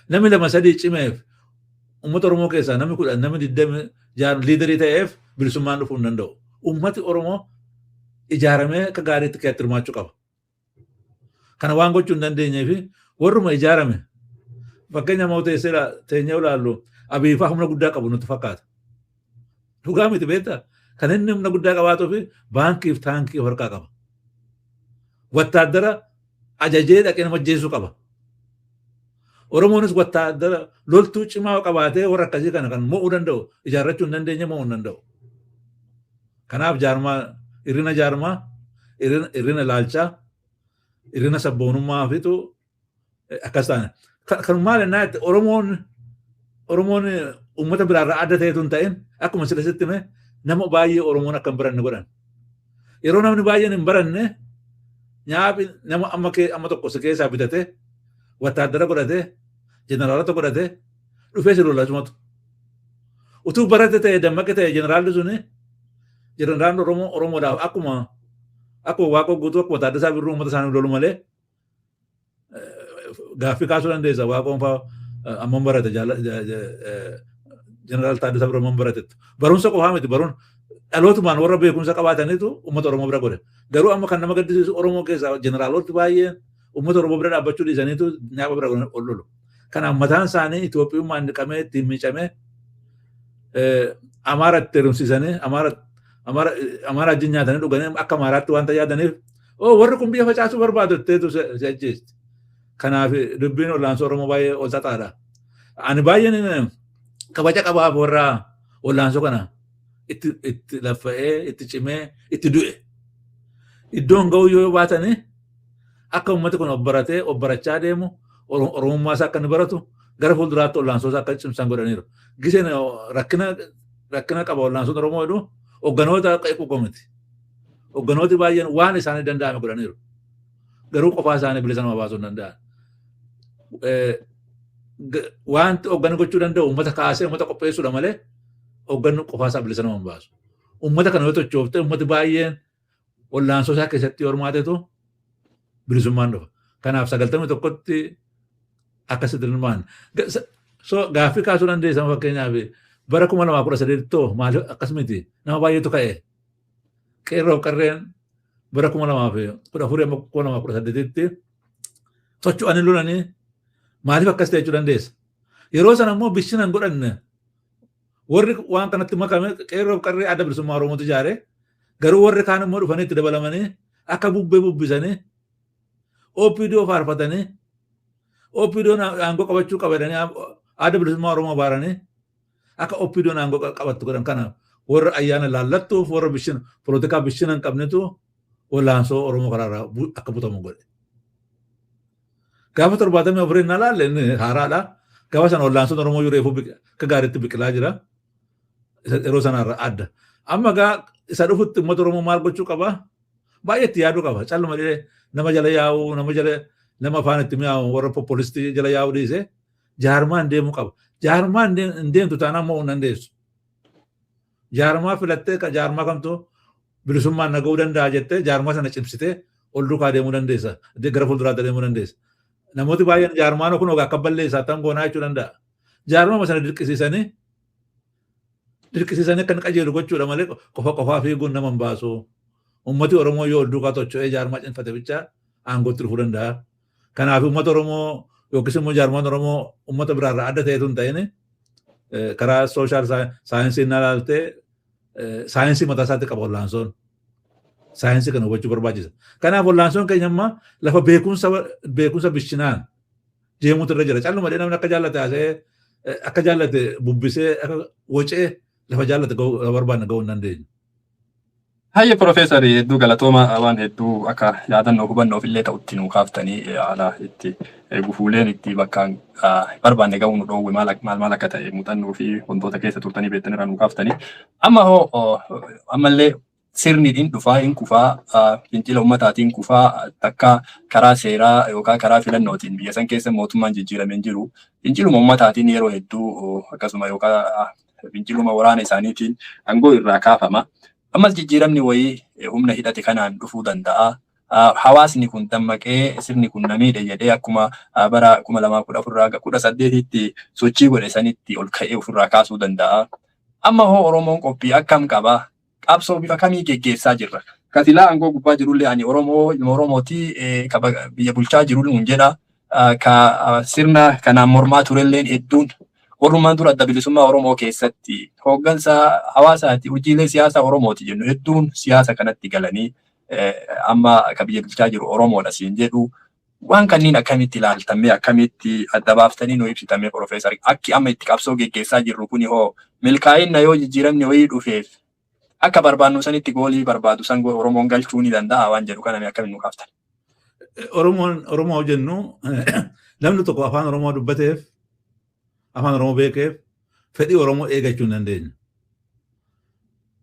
Namni lama sadii cimeef, uummata Oromoo keessaa namni 10, namni 20 leaderii ta'eef bilisummaan dhufuu hin danda'u. Uummati Oromoo ijaaramee akka gaariitti keessatti hirmaachuu qaba. Kana waan gochuu hin dandeenyee fi warruma ijaarame, fakkeenya moo teessee teenyee ilaallu, Abiifaa humna guddaa qabu nutti fakkaata. Dhugaa miti beektaa? Kan inni humna guddaa qabaatuu fi baankii fi taankii of harkaa qaba. Wattaaddara ajajee dhaqee nama ajjeesuu qaba. Oromoonis wattaaddara loltuu cimaa qabaatee warra akkasii kana kan mo'uu danda'u ijaarrachuu hin dandeenye, mo'uu hin danda'u. Kanaaf jaarmaa, hir'ina jaarmaa, hir'ina ilaalchaa, hir'ina sabboonummaa fitu akkas taane. Kan maal ennaa jette, Oromoon uummata biraarraa adda ta'etu hin ta'in, akkuma sila sitti hime, nama baay'ee Oromoon akka hin baranne godhan. Yeroo namni baay'een hin baranne, nyaaphi nama amma kee amma tokko si keessaa bitatee wattaaddara godhatee jeneraalota godhatee dhufee si lola sumatu. Utuu barate ta'e, dammaqe ta'e, jeneraalli suni, jeneraalli Oromoo Oromoodhaaf akkuma Waaqoo Guutuu, akkuma Taaddasaa Birruu uummata isaanii lolu malee gaaffii kaasuu dandeessa. Waaqoon fa'aa ammam barate, jeneraal Taaddasaa Birruu ammam baratettu? Barumsa qofaa miti, baruun Dhalootumaan warra beekumsa qabaataniitu uummata Oromoo bira godhe. Garuu amma kan nama gaddisiisu Oromoo keessaa jeneraaloti baay'een uummata Oromoo bira dhaabbachuu dhiisaniitu nyaapa bira ol lolu. Kanaaf mataan isaanii Itoophiyummaan dhiqamee ittiin miicamee Amaara itti heerumsiisanii Amaara wajjin nyaatanii dhuganii akka Amaaraatti wanta yaadaniif oo warri kun biyya facaasuu barbaadu jetteetu si ajjeesti. Kanaaf dubbiin ol'aansoo Oromoo baay'ee ol xaxaadha. Ani baay'een kabaja qabaaf warra ol'aansoo kana itti laffa'ee itti cimee itti du'e. Iddoon ga'uu yoo baatanii akka uummati kun of baratee of barachaa deemu Oromummaa isaa akka inni baratu gara fuulduraatti ol'aansoo isaa akka cimsan godhaniiru. Giseen rakkina qaba ol'aansoon Oromoo jedhu hogganoota qeequu miti. Hogganooti baay'een waan isaanii danda'ame godhaniiru. Garuu qofaa isaanii bilisa nama baasuu hin danda'an. Wanti hoogganni gochuu danda'u uummata kaasee uummata qopheessuudha malee hoogganni qofaa isaa bilisa nama hin baasu. Uummata kana yoo tochoofte uummati baay'een wallaansoo isaa keessatti hirmaatetu bilisummaan dhufa. Kanaaf 91tti akkasitti hirmaanne. So gaaffii kaasuu dandeessan, fakkeenyaaf bara 2013 too maaliif akkas miti? Nama baay'eetu ka'e. Qeerroof qarreen bara 2014 amma 2018tti socho'anii lolanii maaliif akkas ta'e jechuu dandeessa. Yeroo sana immoo bishina hin godhanne. Warri waan kanatti makame qeerroof qarree Adda Bilisummaa Oromootu ijaare, garuu warri kaan immoo dhufanii itti dabalamanii akka bubbee bubbisanii OPDO faarfatanii OPDOn aangoo qabachuu qaba jedhanii Adda Bilisummaa Oromoo abaaranii akka OPDOn aangoo qabattu godhan. Kana warra ayyaana laallattuuf warra bishina polotikaa bishina hin qabnetu wallaansoo Oromoo karaarraa akka butamu godhe. Gaafa 74 na laalle inni haaraadha. Gaafa sana wallaansoon Oromoo yeroo reefuu akka gaariitti biqilaa jira. Yeroo sanarra adda. Amma gaa isa dhufutti uummata Oromoo maal gochuu qaba? Baay'ee itti yaaduu qaba. Calluma jedhee nama jala yaa'uu, nama jala nama afaan itti mi'aawu warra populistii jala yaa'uu dhiisee jaarmaan deemuu qaba. Jaarmaan hin deemtu taanaan mo'uu hin dandeessu. Jaarmaa filattee jaarmaa kamtu bilisummaan naga'uu danda'a jettee jaarmaa sana cimsitee ol duukaa deemuu dandeessa. Gara fuulduraatti deemuu dandeessa. Namooti baay'een jaarmaan kun akka balleessaa tan goonaa jechuu danda'a. Jaarmaa sana dirqisiisanii akka inni qajeelu gochuudha malee qofa qofaa fiiguun nama hin baasu. Uummati Oromoo yoo ol duukaa tocho'ee jaarmaa cimfate bichaa aangootti dhufuu danda'a. Kanaaf uummata Oromoo yookiis immoo jaarmaan Oromoo uummata biraarraa adda ta'etu hin ta'in, karaa social science inni ilaaltee saayinsii mataa isaatti qaba wallaansoon. Saayinsii kana hubachuu barbaachisa. Kanaaf wallaansoon keenya amma lafa beekumsa bishinaan deemuutu irra jira. Calluma namni akka jaallate haasa'ee, akka jaallate bubbisee, akka wocee lafa jaallate lafa barbaanne gahuu hin dandeenyu. Hayya Profeesar, hedduu galatooma. Waan hedduu akka yaadannoo hubannoof illee ta'utti nuu kaaftanii, haala itti gufuuleen itti bakkaan barbaanne gahuu nu dhoowwe maal maal akka ta'e muuxannoo fi wantoota keessa turtanii beektan irraa nuu kaaftanii. Amma hoo ammallee sirni hin dhufaa hin kufaa, fincila ummataatiin kufaa, takka karaa seeraa yookaan karaa filannootiin biyya san keessa mootummaan jijjiirame hin jiru. Finciluma ummataatiin yeroo hedduu akkasuma yookaan finciluma waraana isaaniitiin aangoo irraa kaafama. Ammas jijjiiramni wayii humna hidhate kanaan dhufuu danda'a. Hawaasni kun dammaqee sirni kun na miidhe jedhee akkuma bara 2014 hanga 18tti sochii godhe sanitti ol ka'ee ofirraa kaasuu danda'a. Amma hoo Oromoon qophii akkam qaba? Qabsoo bifa kamii geggeessaa jirra? Kasilaa aangoo gubbaa jirullee ani Oromoo, ilma Oromooti, biyya bulchaa jiru nuun jedha. Ka sirna kanaan mormaa turelleen hedduun warrummaan dura Adda Bilisummaa Oromoo keessatti hooggansa hawaasaati, hojiilee siyaasaa Oromooti jennu hedduun siyaasa kanatti galanii amma ka biyya bulchaa jiru Oromoodha siin jedhu. Waan kanneen akkamitti ilaaltamee, akkamitti adda baaftanii nu ibsitamee, Profeesar? Akki amma itti qabsoo geggeessaa jirru kuni hoo milkaa'inna yoo jijjiiramni wayii dhufeef akka barbaannu sanitti goolii barbaadu san Oromoon galchuu ni danda'a waan jedhu kana akkamiin nu kaaftan? Oromoon Oromoo jennu namni tokko afaan Oromoo dubbateef, afaan Oromoo beekeef fedhii Oromoo eegachuu hin dandeenyu.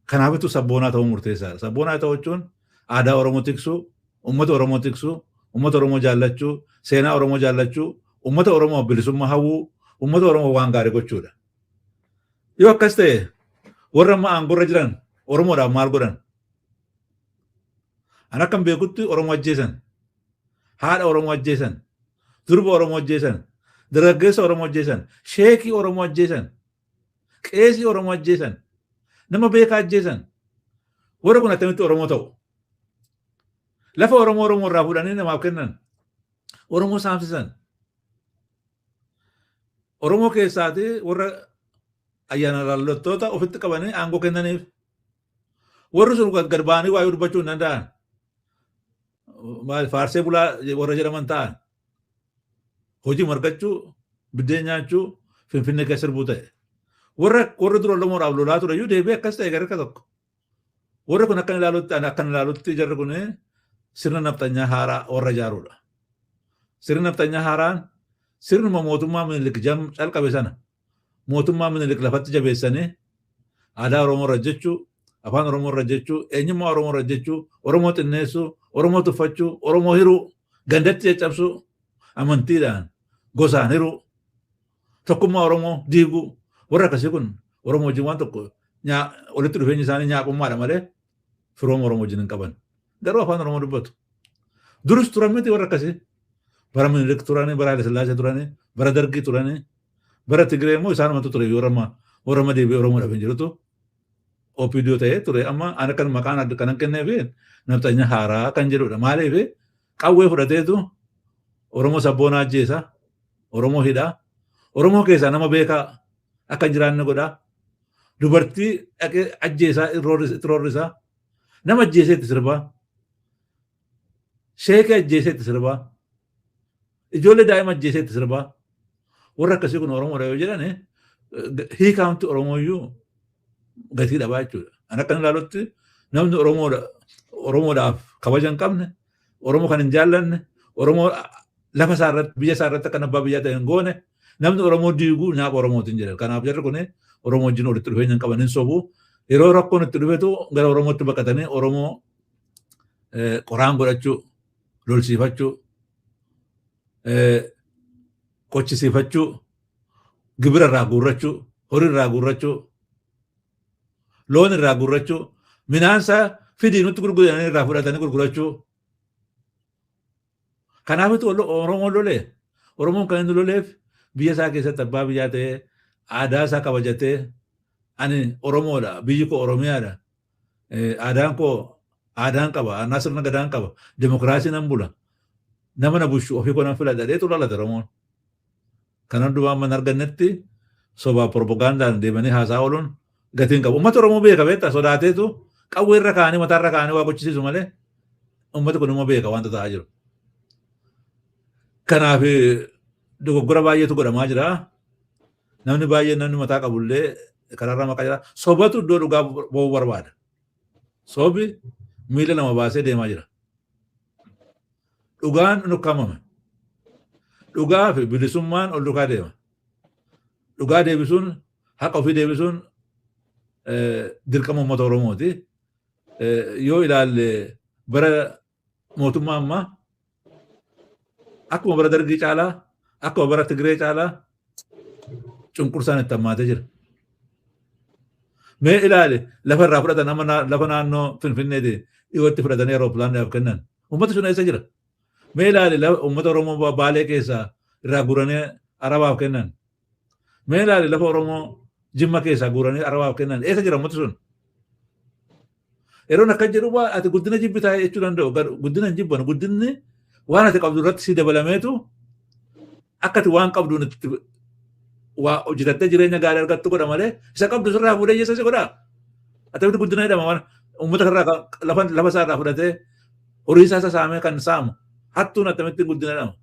Kanaafitu sabboonaa ta'uu murteessaadha. Sabboonaa ta'uu jechuun aadaa Oromoo tiksuu, uummata Oromoo tiksuu, uummata Oromoo jaallachuu, seenaa Oromoo jaallachuu, uummata Oromoo bilisummaa hawwuu, uummata Oromoo waan gaarii gochuudha. Yoo akkas ta'e warra amma aangorra jiran Oromoodhaaf maal godhan? An akkam beekutti Oromoo ajjeesan, haadha Oromoo ajjeesan, durba Oromoo ajjeesan, dargaggeessa Oromoo ajjeesan, sheekii Oromoo ajjeesan, qeesii Oromoo ajjeesan, nama beekaa ajjeesan. Warri kun attamitti Oromoo ta'u? Lafa Oromoo Oromoo irraa fuudhanii namaaf kennan. Oromoo saamsisan. Oromoo keessaati warra ayyaana laallattoota ofitti qabanii aangoo kennaniif. Warri sun gad ba'anii waa'ee dubbachuu hin danda'an. Faarsee bulaa warra jedhaman ta'an. Hojii margachuu, biddeen nyaachuu, Finfinnee keessa sirbuu ta'e. Warra dura Oromoodhaaf lolaa ture iyyuu deebi'ee akkas ta'e gara tokko. Warri kun akkan ilaalutti akkan ilaalutti jarri kun sirna nafxanyaa haaraa warra ijaaruudha. Sirni nafxanyaa haaraan sirnuma mootummaa Minilik calqabe sana mootummaa Minilik lafatti jabeessanii aadaa Oromoo irra jechuu, afaan Oromoo irra jechuu, eenyummaa Oromoo irra jechuu, Oromoo xinneessuu, Oromoo tuffachuu, Oromoo hiruu, gandatti caccabsuu, amantiidhaan gosaan hiruu, tokkummaa Oromoo diiguu, warra akkasii kun Oromoo wajjin waan tokko walitti dhufeenyi isaanii nyaaqummaadha malee firooma Oromoo wajjin hin qaban. Garuu afaan Oromoo dubbatu. Duris turan miti warra akkasii. Bara Minilik turanii, bara Haile Sillaasee turanii, bara Dargii turanii, bara Tigree immoo isaanumatu ture yeroo amma warra amma deebi'ee Oromoodhaaf hin jirutu OPDO ta'ee ture. Amma ani kan maqaan adda kanan kenneef nafxanya haaraa kan jedhudha. Maaliif qawwee fudhateetu Oromoo sabboonaa ajjeesa, Oromoo hidhaa, Oromoo keessaa nama beekaa akka hin jiraanne godhaa, dubartii dhaqee ajjeesaa itti roorrisaa, nama ajjeesee itti sirbaa, sheekee ajjeesee itti sirbaa, ijoollee daa'ima ajjeesee itti sirbaa. Warra akkasii kun Oromoodha yoo jedhan hiikaamti Oromoo iyyuu gatii dhabaa jechuudha. Ani akkan ilaalutti namni Oromoodhaaf kabaja hin qabne, Oromoo kan hin jaallanne, Oromoo lafa isaa irratti biyya isaa irratti akka abbaa biyyaa ta'e hin goone, namni Oromoo diiguu nyaapa Oromootiin jedha. Kanaaf jarri kun Oromoo wajjin walitti dhufeenya hin qaban hin sobu. Yeroo rakkoon itti dhufetu gara Oromootti baqatanii Oromoo qoraan godhachuu, lolsiifachuu, qochisiifachuu, gibira irraa guurrachuu, horii irraa guurrachuu, loon irraa guurrachuu, midhaansaa fidii nutti gurguranii irraa fudhatanii gurgurachuu. Kanaafitu Oromoon lolee, Oromoon kan inni loleef biyya isaa keessatti abbaa biyyaa ta'ee aadaa isaa kabajatee ani Oromoodha, biyyi koo Oromiyaadha, aadaan koo aadaan qaba, aanaa sirna gadaan qaba, dimokiraasii nan bula, nama na bulchu ofii koo nan filadha jedheetu lalate Oromoon. Kan hundumaa amma hin argannetti sobaa propagandaan deemanii haasaa ooluun gatiin qabu. Uummata Oromoo beeka beektaa sodaateetu qawwee irra kaa'anii mataa irra kaa'anii waa gochisiisu malee uummati kun immoo beeka wanta ta'aa jiru. Kanaaf dogoggora baay'eetu godhamaa jira. Namni baay'een namni mataa qabullee karaarra maqaa jira. Sobatu iddoo dhugaa ba'uu barbaada. Sobi miila lama baasee deemaa jira. Dhugaan nukkaamame. Dhugaa fi bilisummaan ol dukaa deema. Dhugaa deebisuun haqa ofii deebisuun dirqama uummata Oromooti. Yoo ilaalle bara mootummaa ammaa akkuma bara Dargii caalaa akkuma bara Tigree caalaa cunqursaan itti hammaatee jira. Mee ilaali lafa irraa fudhatan amma lafa naannoo Finfinneeti dhiyootti fudhatanii aeroplaaniidhaaf kennan. Uummata sun eessa jira? Mee ilaali uummata Oromoo Baalee keessaa irraa guuranii Arabaaf kennan. Mee ilaali lafa Oromoo Jimma keessaa guuranii Arabaaf kennan. Eessa jira uummati sun? Yeroon akka jedhu ati guddina jibbitaa jechuu danda'u. Guddina hin jibban. Guddinni waan ati qabdu irratti si dabalameetu akka ati waan qabduun itti waa hojjetattee jireenya gaarii argattu godha malee isa qabdu sirraa fuudhee hiyyeessa si godhaa. Attamitti guddina jedhama waan uummata irraa lafa lafa isaa irraa fudhatee horii isaa saamee kan saamu hattuun akkamittiin guddina jedhama.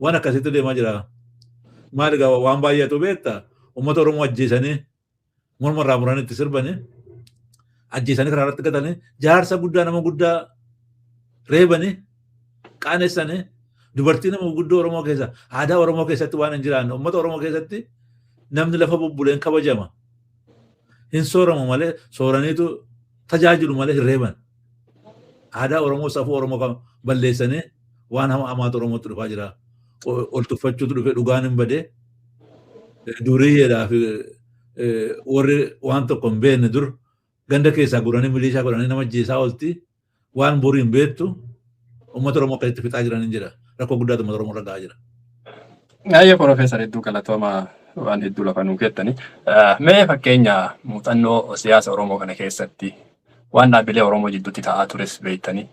Waan akkasitti deemaa jira. Maali egaa waan baay'atu beekta uummata Oromoo ajjeesanii morma irraa muranii itti sirbanii ajjeesanii karaa irratti gatanii jaarsa guddaa nama guddaa reebanii qaanessanii dubartii nama guddoo Oromoo keessa aadaa Oromoo keessatti waan hin jiraanne uummata Oromoo keessatti namni lafa bubbuleen kabajama. Hin sooramu malee sooraniitu tajaajilu malee hin reeban. Aadaa Oromoo safuu Oromoo kan balleessanii waan hama hamaatu Oromootti dhufaa jira. Ol tuffachuutu dhufe dhugaan hin badee. Duriyyeedhaa fi warri waan tokko hin beekne dur ganda keessaa guranii milishaa godhanii nama ajjeesaa oolti. Waan borii hin beektu uummata Oromoo akkasitti fixaa jiran hin jira. Rakkoo guddaatu uummata Oromoo irra gahaa jira. Ayyee Profeesar hedduu galatooma waan hedduu lafa nuu keettani. Mee fakkeenya muuxannoo siyaasa Oromoo kana keessatti Waan dhaabbilee Oromoo jidduutti ta'aa tures beektanii.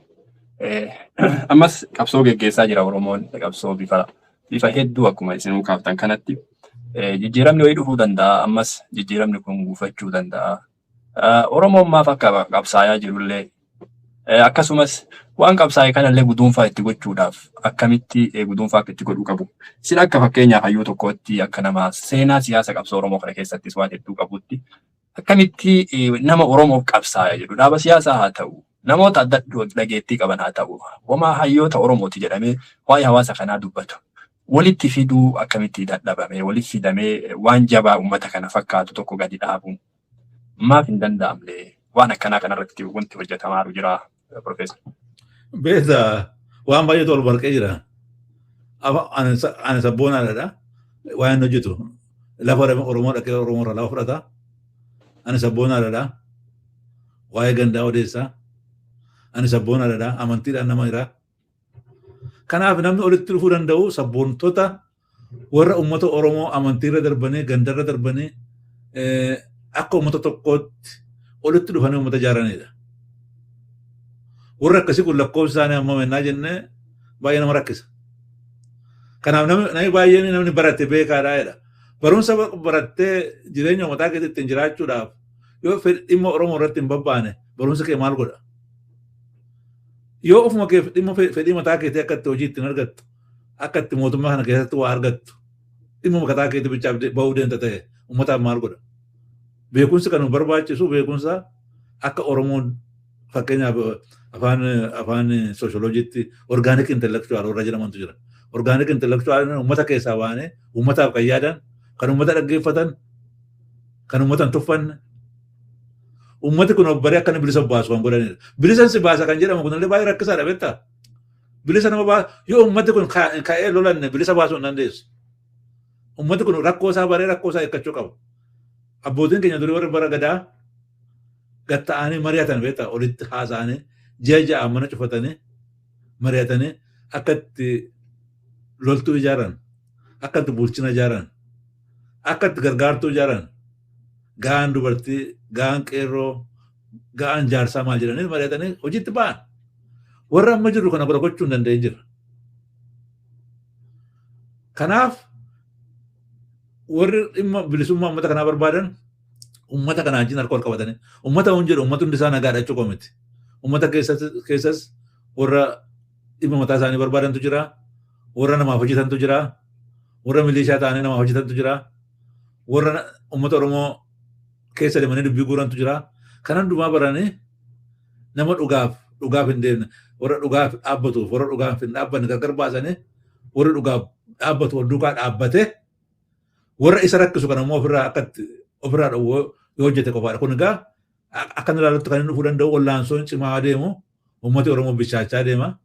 Ammas qabsoo geggeessaa jira Oromoon, qabsoo bifa hedduu akkuma isinuu kaaftan kanatti. Jijjiiramni wayii dhufuu danda'a, ammas jijjiiramni kun gufachuu danda'a. Oromoon maaf akka qabsaayaa jirullee, akkasumas waan qabsaa'e kanallee guduunfaa itti gochuudhaaf akkamitti guduunfaa akka itti godhuu qabu. Isin akka fakkeenyaaf hayyuu tokkootti, akka nama seenaa siyaasa qabsoo Oromoo kana keessattis waan hedduu qabutti, akkamitti nama Oromoof qabsaa'aa jedhu, dhaaba siyaasaa haa ta'u, namoota adda dhageettii qaban haa ta'u, homaa hayyoota Oromooti jedhamee waa'ee hawaasa kanaa dubbatu walitti fiduu akkamitti dadhabame? Walitti fidamee waan jabaa uummata kana fakkaatu tokko gadi dhaabuun maaf hin danda'amne? Waan akkanaa kanarratti wanti hojjetamaa jira, Profeesar? Beektaa, waan baay'eetu ol barqee jira. Ani sabboonaadha. Waan inni hojjetu lafa Oromoo dhaqee Oromoo irraa lafa fudhata. Ani sabboonaadha. Waa'ee gandaa odeessaa. Ani sabboonaadha. Amantiidhaan nama jira. Kanaaf namni walitti dhufuu danda'u sabboontota warra uummata Oromoo amantiirra darbanii, gandarra darbanii, akka uummata tokkootti walitti dhufanii uummata ijaaranidha. Warri akkasii kun lakkoofsi isaanii amma mennaa jennee baay'ee nama rakkisa. Kanaaf namni baay'een namni barate beekaadha jedha. Barumsa barattee jireenya uummataa keessatti ittiin jiraachuudhaaf yoo dhimma Oromoo irratti hin babbaane, barumsa kee maal godha? Yoo ofuma kee dhimma fedhii mataa keetii akka itti hojii ittiin argattu, akka itti mootummaa kana keessatti waa argattu, dhimma mataa keetii bichaaf bahuu deemta ta'e, uummataaf maal godha? Beekumsi kan nu barbaachisu beekumsa akka Oromoon, fakkeenyaaf afaan soosholoojiitti organic intellectual warra jedhamantu jira. Organic intellectual uummata keessaa baanee uummataaf kan yaadan, kan uummata dhaggeeffatan, kan uummata hin tuffanne. Uummati kun baree akka inni bilisa baasu kan godhanidha. Bilisa si baasa kan jedhamu kunillee baay'ee rakkisaadha, beektaa? Bilisa nama baasa yoo uummati kun ka'ee lolanne bilisa baasuu hin dandeessu. Uummati kun rakkoo isaa baree rakkoo isaa hiikkachuu qaba. Abbootiin keenya durii warri bara gadaa gatta'anii mari'atan, beektaa, olitti haasa'anii ji'a 6 mana cufatanii mari'atanii akka itti loltuu ijaaran, akka itti bulchina ijaaran, akka itti gargaartuu ijaaran, ga'aan dubartii, ga'aan qeerroo, ga'aan jaarsaa maal jedhanii mari'atanii hojiitti ba'an. Warra amma jirru kana gochuu hin dandeenye jira. Kanaaf warri dhimma bilisummaa uummata kanaa barbaadan uummata kanaa wajjin harka wal qabatanii, uummata hun jedhu uummata hundi isaa nagaadha jechuu miti. Uummata keessas warra dhimma mataa isaanii barbaadantu jira, warra namaaf hojjetantu jira, warra milishaa ta'anii namaaf hojjetantu jira, warra uummata Oromoo keessa deemanii dubbii guurantu jira. Kan hundumaa baranii nama dhugaaf hin deemne, warra dhugaaf dhaabbatuuf warra dhugaaf hin dhaabbanne gargar baasanii, warra dhugaaf dhaabbatu wal duukaa dhaabbatee warra isa rakkisu kana immoo ofirraa akkatti ofirraa dhowwuu yoo hojjete qofaadha. Kun egaa akka inni ilaalutti kan inni dhufuu danda'u wallaansoon cimaa deemu, uummati Oromoo bishaachaa deema.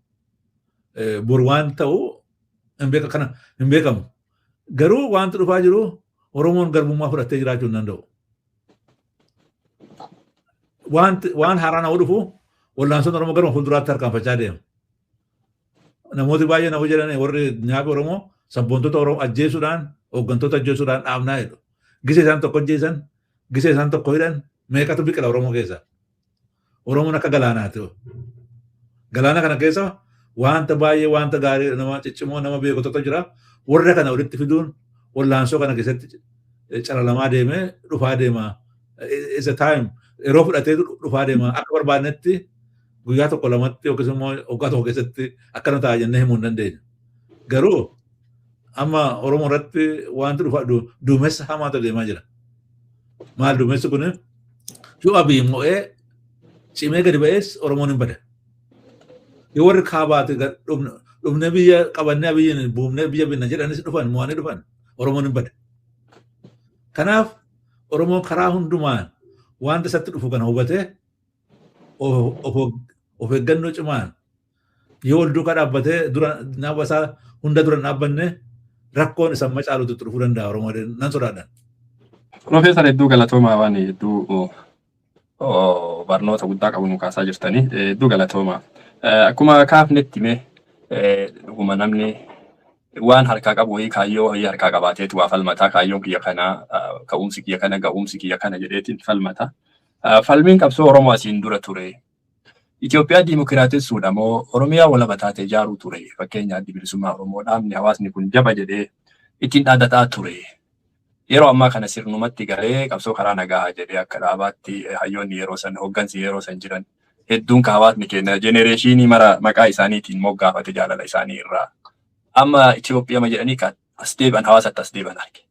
Bor waan ta'u kana hin beekamu. Garuu wanti dhufaa jiru Oromoon garbummaa fudhattee jiraachuu hin danda'u. Waan haaraan haa dhufu, wallaansoon Oromoo garuma fuulduraatti harkaanfachaa deema. Namooti baay'een hawwa jedhan, warri nyaafi Oromoo sabboontota Oromoo ajjeesuudhaan, hooggantoota ajjeesuudhaan dhaabnaa jedhu. Gisee isaan tokko ajjeesan, gisee isaan tokko hidhan, meeqatu biqila Oromoo keessa? Oromoon akka galaanaati. Galaana kana keessa wanta baay'ee, wanta gaarii, nama ciccimoo, nama beekotota jira. Warra kana walitti fiduun wallaansoo kana keessatti calalamaa deemee dhufaa deema. It's a time, yeroo fudhatee dhufaa deema. Akka barbaadnetti guyyaa tokko lamatti yookiis immoo waggaa tokko keessatti akkana ta'a jennee himuu hin dandeenya. Garuu amma Oromoo irratti wanti dhufaa duumessa hamaatu deemaa jira. Maal duumessi kun? Yoo Abiy mo'ee cimee gadi ba'ees Oromoon hin bada. Yoo warri kaabaati dhufnee biyya qabannee Abiyyiin buufnee biyya binna jedhanis dhufan, mo'anii dhufan, Oromoon hin bada. Kanaaf Oromoon karaa hundumaan wanta isatti dhufu kana hubatee of eeggannoo cimaan yoo wal duukaa dhaabbatee dura naaba isaa hunda dura dhaabbanne, rakkoon isa macaalutu itti dhufuu danda'a Oromoo nan sodaadhan. Profeesar, hedduu galatoomaa, waan hedduu barnoota guddaa qabu nu kaasaa jirtanii, hedduu galatoomaa. Akkuma kaafnetti mee dhuguma namni waan harkaa qabu wayii, kaayyoo wayii harkaa qabaateetu waa falmataa, kaayyoon kiyya kanaa, ka'umsi kiyya kana, ga'umsi kiyya kana jedheetiin falmata. Falmiin qabsoo Oromoo asiin dura ture. Itoophiyaa diimokiraatessuudha moo Oromiyaa walaba taate ijaaruu ture? Fakkeenya Addi Bilisummaa Oromoo dhaabni hawaasni kun jaba jedhee ittiin dhaadataa ture. Yeroo ammaa kana sirnumatti galee qabsoo karaa nagaa jedhee akka dhaabaatti hayyoonni yeroo san, hooggansi yeroo san jiran hedduun ka hawaasni keenya generation mara maqaa isaaniitiin moggaafate jaalala isaanii irraa. Amma Itoophiyaa jedhanii kan as deebi'an, hawaasatti as deebi'an arge.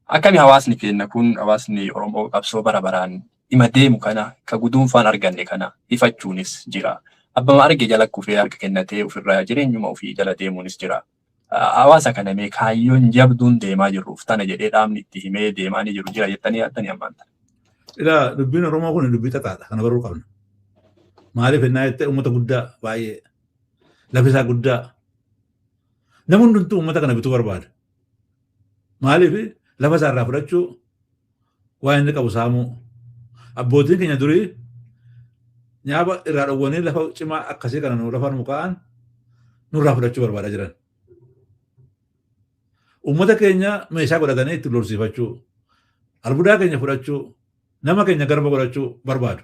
Akkami hawaasni keenya kun, hawaasni Oromoo qabsoo bara baraan dhima deemu kana ka guduunfaan arganne kana ifachuunis jira. Abbama arge jala kufee harka kennatee ofirraa jireenyuma ofii jala deemuunis jira. Hawaasa kana mee kaayyoon jabduun deemaa jirruuf tana jedhee dhaabni itti himee deemaa ni jiru jira jettanii yaaddanii ammaan tana? Ilaa, dubbiin Oromoo kun dubbii xaxaadha. Kana baruu qabna. Maaliif ennaa jettee, uummata guddaa baay'ee, lafi isaa guddaa, namni hundumtuu uummata kana bituu barbaada. Maaliif? Lafa isaa irraa fudhachuu, waan inni qabu saamuu. Abbootiin keenya durii nyaaba irraa dhowwanii lafa cimaa akkasii kana nu lafa nu kaa'an nurraa fudhachuu barbaadaa jiran. Uummata keenya meeshaa godhatanii itti lolsiifachuu, albuudaa keenya fudhachuu, nama keenya garba godhachuu barbaadu.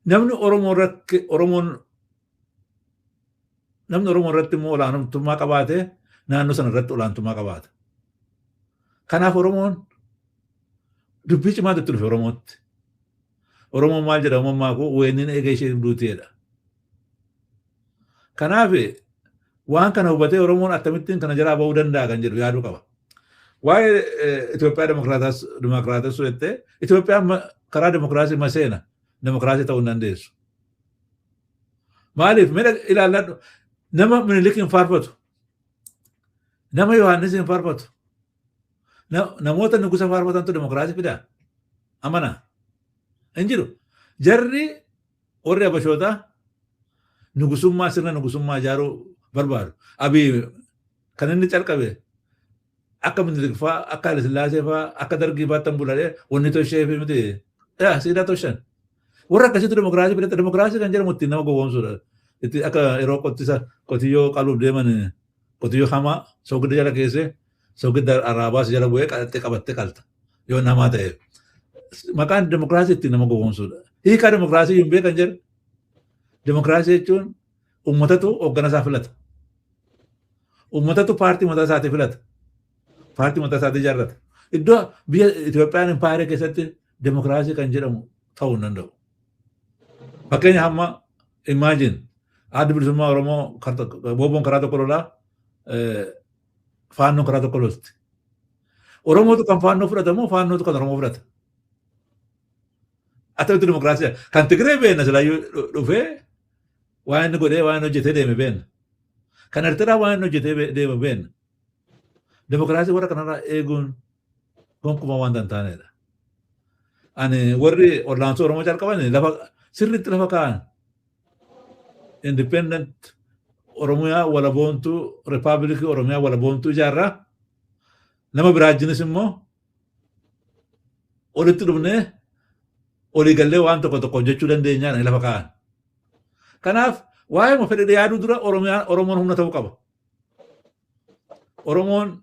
Namni Oromoo irratti Oromoon namni Oromoo irratti immoo olaantummaa qabaate naannoo sana irratti olaantummaa qabaata. Kanaaf Oromoon dubbii cimaatu itti dhufe Oromootti. Oromoon maal jedha? Uumamaa koo weenniin eega ishee duuteedha. Kanaaf waan kana hubatee Oromoon akkamittiin kana jalaa ba'uu danda'a kan jedhu yaaduu qaba. Waa'ee Itoophiyaa dimokiraatessuu jettee, Itoophiyaan karaa dimokiraasii maseena dimokiraasii ta'uu hin dandeessu. Maaliif? Mee ilaalladhu, nama Minilik hin faarfatu, nama Yohaannis hin faarfatu, namoota nugusa faarfatantu dimokiraasii fidaa? Amana hin jiru. Jarri warri Abashootaa nugusummaa, sirna nugusummaa ijaaruu barbaadu. Abiy kan inni calqabe akka Minilik fa'aa, akka Haile Sillaasee fa'aa, akka Dargii fa'aa tan buladhee wanni toshee fi miti. Yaa siidaa toshan. Warra akkasitti dimokiraasii fidate, dimokiraasii kan jedhamu ittiin nama gowwoomsuudha. Itti akka yeroo qottisa qotiyyoo qaluuf deeman qotiyyoo hamaa soogidda jala keessee soogidda araabaas jala bu'ee qabattee qabattee qalta yoo namaa ta'e. Maqaan dimokiraasii ittiin nama gowwoomsuudha. Hiikaa dimokiraasii hin beekan jedhu. Dimokiraasii jechuun uummatatu hooggana isaa filata. Uummatatu paartii mataa isaatii filata. Paartii mataa isaatii ijaarrata. Iddoo biyya Itoophiyaan impaayera keessatti dimokiraasii kan jedhamu ta'uu hin danda'u. Fakkeenya hamma imagine Adda Bilisummaa Oromoo, Booboon karaa tokko lolaa, Faannoon karaa tokko lolti. Oromootu kan Faannoo fudhata moo Faannootu kan Oromoo fudhata? Attamitti dimokiraasii kan Tigree beekna? Silaayyuu dhufee waan inni godhee, waan inni hojjetee deeme beekna. Kan Eertiraa waan inni hojjetee deeme beekna. Dimokiraasii warra kanarraa eeguun gonkumaa waan hin taanedha. Ani warri ollaansoo Oromoo calqaban lafa sirriitti lafa kaa'an. Independent Oromiyaa walaboontuu, Rippaabilikii Oromiyaa walaboontuu ijaarraa, nama biraa wajjinis immoo olitti dhufnee olii gallee waan tokko tokko hojjechuu dandeenyaan lafa kaa'an. Kanaaf waa'ee fedhe yaaduu dura Oromiyaan, Oromoon humna ta'uu qaba. Oromoon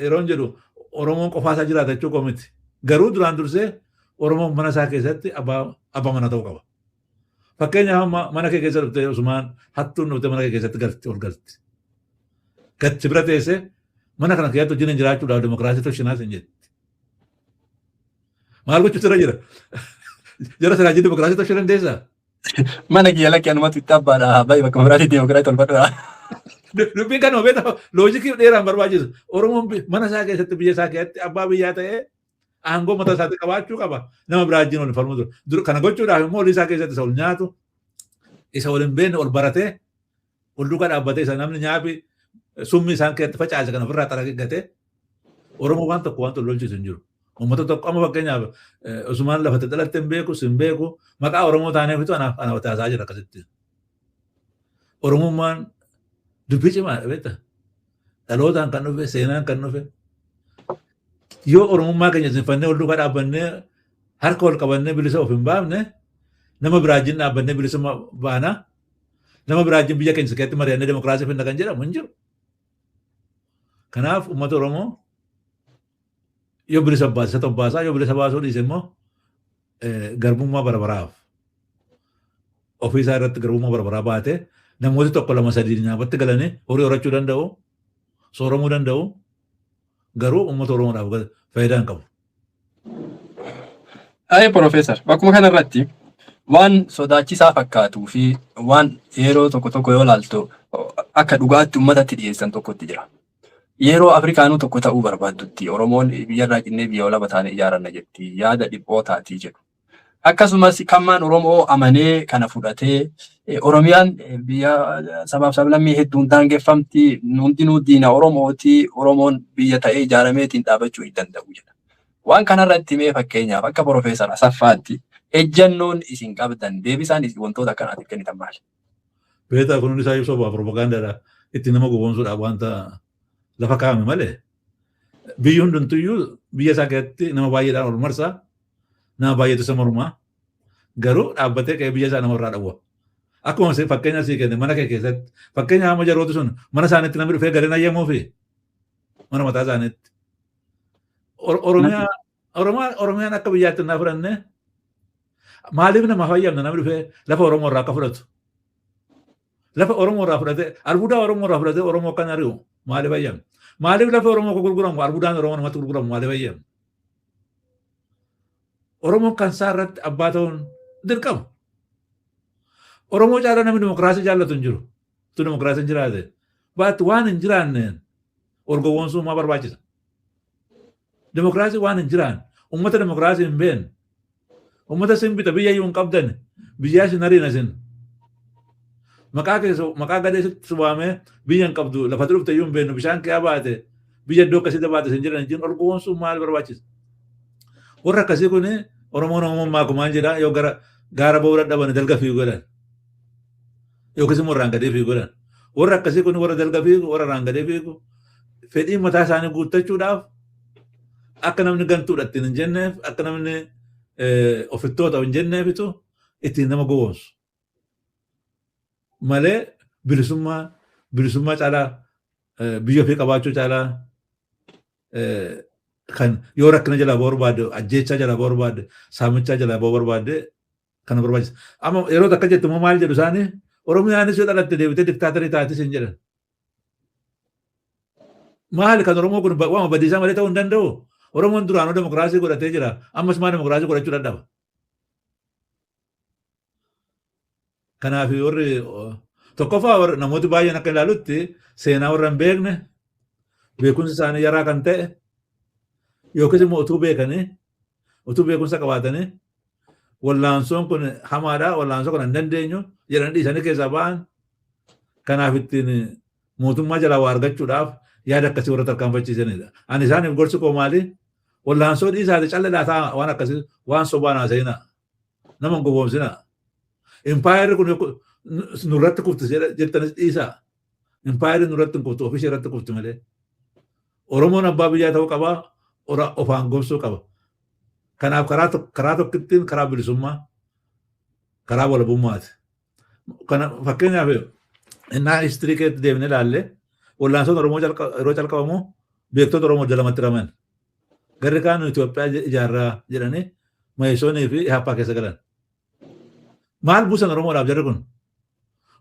yeroon jedhu Oromoon qofaa isaa jiraata jechuu koo miti. Garuu duraan dursee Oromoon mana isaa keessatti abbaa mana ta'uu qaba. Fakkeenyaaf amma mana kee keessa dhuftee, Usumaan, hattuun dhuftee mana kee keessatti galti, ol galti. Gatti bira teessee mana kana keessatti wajjin jiraachuudhaaf dimokiraasii tolchinaas hin jetti. Maal gochuutu irra jira? Jara sanaa wajjin dimokiraasii tolchuu dandeessaa? Mana kiyya lakkee anumatu itti abbaadha. Baay'ee bakka biraatti dimokiraasii tolfadha. Dubbiin kanuma beektaa, logic dheeraan barbaachisu. Oromoon mana isaa keessatti, biyya isaa keessatti abbaa biyyaa ta'ee aangoo mataa isaatii qabaachuu qaba. Nama biraa wajjin wal falmuu dura. Kana gochuudhaaf immoo olii isaa keessatti isa ol nyaatu, isa ol hin beekne ol baratee, ol duukaa dhaabbatee, isa namni nyaafi summii isaan keessatti facaase kana ofirraa xaraggatee Oromoo waan tokko waan lolchisu hin jiru. Uummata tokko amma fakkeenyaaf Usumaan lafa dhalatte hin beeku, sin beeku, maqaa Oromoo taaneefitu anaaf ana taasaa jira akkasitti. Oromummaan dubbii cimaadha, beektaa? Dhalootaan kan dhufe, seenaan kan dhufe. Yoo Oromummaa keenya sinfannee ol duukaa dhaabbannee harka ol qabannee bilisa of hin baafne, nama biraa wajjin dhaabbannee bilisummaa baana, nama biraa wajjin biyya keenya keessatti mari'annee demokiraasii finna kan jedhamu hin jiru. Kanaaf uummata Oromoo Yoo bilisa baase isa baasaa, yoo bilisa baasuu dhiise immoo garbummaa bara baraaf ofii isaa irratti garbummaa bara baraa baate, namooti tokko lama sadii nyaapatti galanii horii horachuu danda'u, sooramuu danda'u, garuu uummata Oromoodhaaf faayidaa hin qabu. Ayee Profeesar, bakkuma kanarratti waan sodaachisaa fakkaatuu fi waan yeroo tokko tokko yoo ilaaltu akka dhugaatti uummatatti dhiyeessan tokkotti jira. Yeroo Afrikaanuu tokko ta'uu barbaaddutti Oromoon biyyarraa cinnee biyya walaba taane ijaaranna jetti, yaada dhiphoo taatii jedhu. Akkasumas kammaan Oromoo amanee kana fudhatee Oromiyaan biyya sabaaf sablammii hedduun daangeffamti, hundinuu diina Oromooti, Oromoon biyya ta'ee ijaarameetiin dhaabachuu hin danda'u jedha. Waan kanarratti mee fakkeenyaaf akka Profeesar Asaffaatti ejjannoon isin qabdan, deebisaan isin wantoota akkanaatiif kennitan maali? Beektaa, kun hundi isaa sobaa propagaandaadha. Itti nama gowwoomsuudhaaf wanta lafa kaa'ame malee. Biyyi hundumtuyyuu biyya isaa keessatti nama baay'eedhaan ol marsaa, nama baay'eetu isa mormaa. Garuu dhaabbatee ka'ee biyya isaa namarraa dhawwa. Akkuma fakkeenya sii kenne, mana kee keessatti, fakkeenya amma jarootu sun mana isaaniitti namni dhufee galee ayyamuufi mana mataa isaaniitti. Oromiyaan akka biyyaatti naa fudhanne, maaliif nama fayyamna namni dhufee lafa Oromoo irraa akka fudhatu? Lafa Oromoo irraa fudhatee, albuudaa Oromoo irraa fudhatee Oromoo kan ari'u maaliif fayyamna? Maaliif lafa Oromoo akka gurguramu, albuudaan Oromoo namatti gurguramu maaliif fayyamna? Oromoon kan isaa irratti abbaa ta'uun dirqama. Oromoo caalaa namni dimokiraasii jaallatu hin jiru. Tu dimokiraasiin jiraate. Baatti waan hin jiraanneen ol gowwoomsuu maa barbaachisa? Dimokiraasii waan hin jiraanne, uummata dimokiraasii hin beekne, uummata isin bita, biyya iyyuu hin qabdan, biyyaa isin ariina isin. Maqaa keessa maqaa gadee sitti waamee, biyya hin qabdu, lafatti dhufte iyyuu hin beeknu, bishaan kee baate, biyya iddoo akkasii baate isin jedhan jiru, ol gowwoomsuu maal barbaachisa? Warra akkasii kun Oromoon Oromummaa kumaan jedha, yoo gara gaara ba'uu dadhaban dalga fiigu godhan. Yookiis immoo irraan gadee fiigu godhan. Warra akkasii kun, warra dalga fiigu, warra irraan gadee fiigu, fedhii mataa isaanii guuttachuudhaaf, akka namni gantuudha ittiin hin jenneef, akka namni ofittoota hin jenneefitu ittiin nama gowwoomsu. Malee bilisummaa caalaa, biyya ofii qabaachuu caalaa, kan yoo rakkina jalaa ba'uu barbaadde, ajjeechaa jalaa ba'uu barbaadde, saamichaa jalaa ba'uu barbaadde kana barbaachisa. Amma yeroo takka jettu immoo maal jedhu isaanii? Oromiyaanis yoo dhalatte deebitee diktaatarii taatis hin jedhan. Maali kan Oromoo kun waama badiisaa malee ta'uu hin danda'u? Oromoon duraanuu demokiraasii godhatee jira. Ammas maa demokiraasii godhachuu dadhaba? Kanaaf warri tokkoffaa, namooti baay'een akka ilaalutti seenaa warra hin beekne, beekumsi isaanii yaraa kan ta'e, yookiis immoo utuu beekanii, utuu beekumsa qabaatanii, wallaansoon kun hamaadha, wallaansoo kana hin dandeenyu jedhanii dhiisanii keessaa ba'an. Kanaaf ittiin mootummaa jalaa waa argachuudhaaf yaada akkasii warra tarkaanfachiisanidha. Ani isaaniif gorsi koo maali? Wallaansoo dhiisaati calladhaa ta'a, waan akkasii waan sobaan haasa'inaa. Nama hin gowwoomsinaa. Impaayerri kun nurratti kufti jettanis dhiisaa. Impaayerri nurratti hin kuftu, ofiishee irratti kufti malee. Oromoon abbaa biyyaa ta'uu qabaa, ofaan gomsuu qaba. Kanaaf karaa tokkittiin karaa bilisummaa, karaa walabummaati. Kana fakkeenyaaf innaa history keessatti deemnee ilaalle, wallaansoon Oromoo yeroo calqabamu beektota Oromoo lamatti raman. Garri kaan Itoophiyaa ijaarraa jedhanii Mayisoonii fi Ihaappaa keessa galan. Maal buusan Oromoodhaaf jarri kun?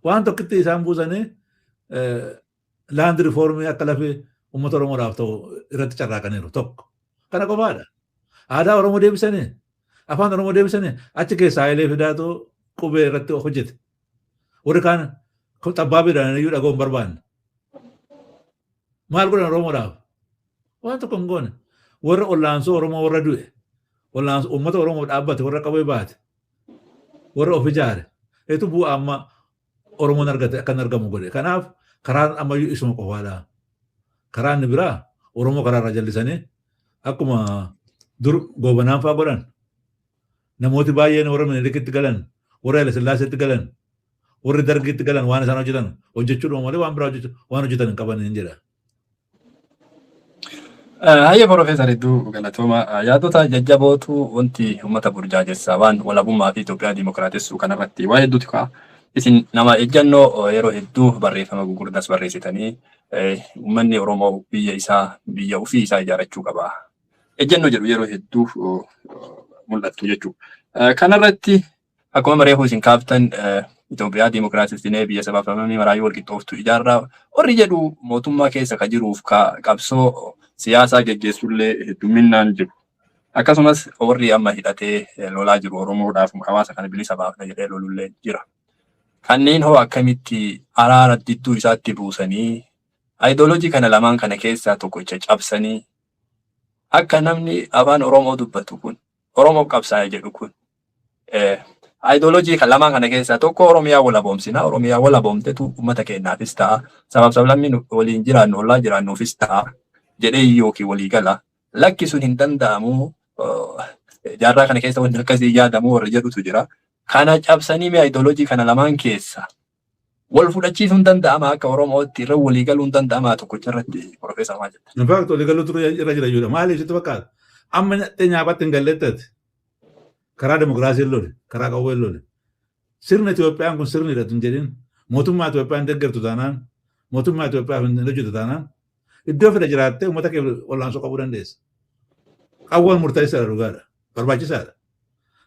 Waan tokkitti isaan buusanii land reformii, akka lafi uummata Oromoodhaaf ta'u irratti carraaqaniiru tokko. Kana qofaadha. Aadaa Oromoo deebisanii, afaan Oromoo deebisanii, achi keessaa Hayilee Fidaatu qubee irratti hojjete. Warri kaan xabbaabiidhaan iyyuu dhaga'uu hin barbaanne. Maal godhan Oromoodhaaf? Waan tokko hin goone. Warra ollaansoo Oromoo, warra du'e, ollaansoo uummata Oromoo dhaabbate, warra qabee baate, warra of ijaare. Eetu bu'aa amma Oromoon argate akka hin argamu godhe. Kanaaf karaan ammayyuu isuma qofaadha. Karaan inni biraa Oromoo karaa irraa jallisanii akkuma dur Goobanaan fa'aa godhan. Namooti baay'een warra Minilikitti galan, warra Haile Sillaaseetti galan, warri Dargiitti galan waan isaan hojjetan hojjechuudhuma malee waan biraa hojjechuu waan hojjetan hin qaban hin jedha. Hayya Profeesar, hedduu galatooma. Yaadota jajjabootu wanti uummata burjaajessaa waan walabummaa fi Itoophiyaa dimokiraatessuu kanarratti waa hedduutu ka'a. Isin nama ejjannoo yeroo hedduu barreeffama gurguddaas barreessitanii, uummanni Oromoo biyya isaa, biyya ofii isaa ijaarrachuu qaba. Ejjennoo jedhu yeroo hedduu mul'attu jechuudha. Kanarratti akkuma mareefuu isin kaaftan Itoophiyaa diimokiraasistinee biyya sabaaf sablammii maraayyuu walqixxooftu ijaarraa warri jedhu mootummaa keessa ka jiruuf ka qabsoo siyaasaa geggeessullee hedduminaan jiru. Akkasumas warri amma hidhatee lolaa jiru Oromoodhaaf hawaasa kana bilisa baafna jedhee lolullee jira. Kanneen hoo akkamitti araara didduu isaatti buusanii ayidooloojii kana lamaan kana keessaa tokkicha cabsanii akka namni afaan Oromoo dubbatu kun Oromoo qabsaa'e jedhu kun ayidooloojii kan lamaan kana keessaa tokko Oromiyaa walaboomsina. Oromiyaa walaboomtetu uummata keenyaafis ta'a. Sabaaf sablammiin waliin jiraannu ollaa jiraannuufis ta'a jedhee yookiin walii gala. Lakki sun hin danda'amu. Jaarraa kana keessa wanti akkasii yaadamu warra jedhutu jira. Kana cabsanii mee ayidooloojii kana lamaan keessa wal fudhachiisuun danda'ama akka Oromootti irra walii galuun danda'ama tokkicha irratti Profeesar maal jetta? In fact, walii galuutu irra jira jechuudha. Maaliif sitti fakkaata? Amma nyattee nyaaphaatti hin gallettati. Karaa demokiraasii lole, karaa qawwee lole. Sirna Itoophiyaan kun sirni hidhatu hin jedhin, mootummaa Itoophiyaan deeggartu taanaan, mootummaa Itoophiyaaf hin hojjetu taanaan, iddoo fedha jiraattee uummata kee wal'aansoo qabuu dandeessa. Qawween murteessaadha dhugaadha. Barbaachisaadha.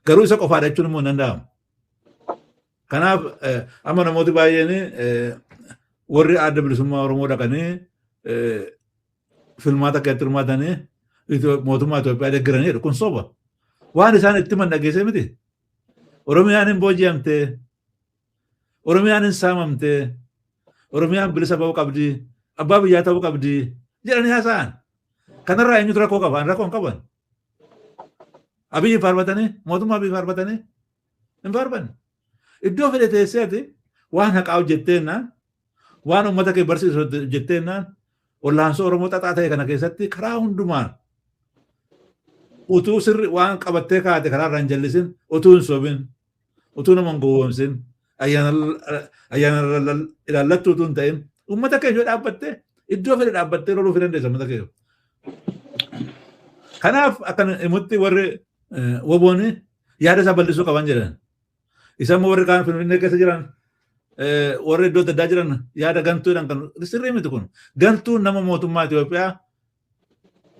Garuu isa qofaadha jechuun immoo hin danda'amu. Kanaaf amma namooti baay'een warri adda bilisummaa Oromoo dhaqanii filmaata keessatti hirmaatanii mootummaa Itoophiyaa deeggaranii jedhu kun soba. Waan isaan itti himan dhageessee miti. Oromiyaan hin booji'amtee, Oromiyaan hin saamamtee, Oromiyaan bilisa ba'uu qabdi, abbaa biyyaa ta'uu qabdi jedhanii haasa'an. Kanarraa eenyutu rakkoo qaba? An rakkoo hin qaban. Abiyyi faarfatanii, mootummaa Abiyyi faarfatanii hin faarfanne. Iddoo fedhe teessee ati waan haqaa hojjetteennaan, waan uummata kee barsiisu hojjetteennaan, wallaansoo Oromoo xaxaa ta'e kana keessatti karaa hundumaan utuu sirri waan qabattee kaate karaa irraa hin jallisin, utuu hin sobin, utuu nama hin gowwoomsin, ayyaana ilaallattuu utuu hin ta'in, uummata kee yoo dhaabbattee iddoo fedhe dhaabbattee loluu fi dandeessa uummata kee. Kanaaf akka himutti warri woboon yaada isaa bal'isuu qaban jedhan. Isaan immoo warri kaan Finfinnee keessa jiran warri iddoo adda addaa jiran yaada gantuudhaan kan sirrii miti kun. Gantuun nama mootummaa Itoophiyaa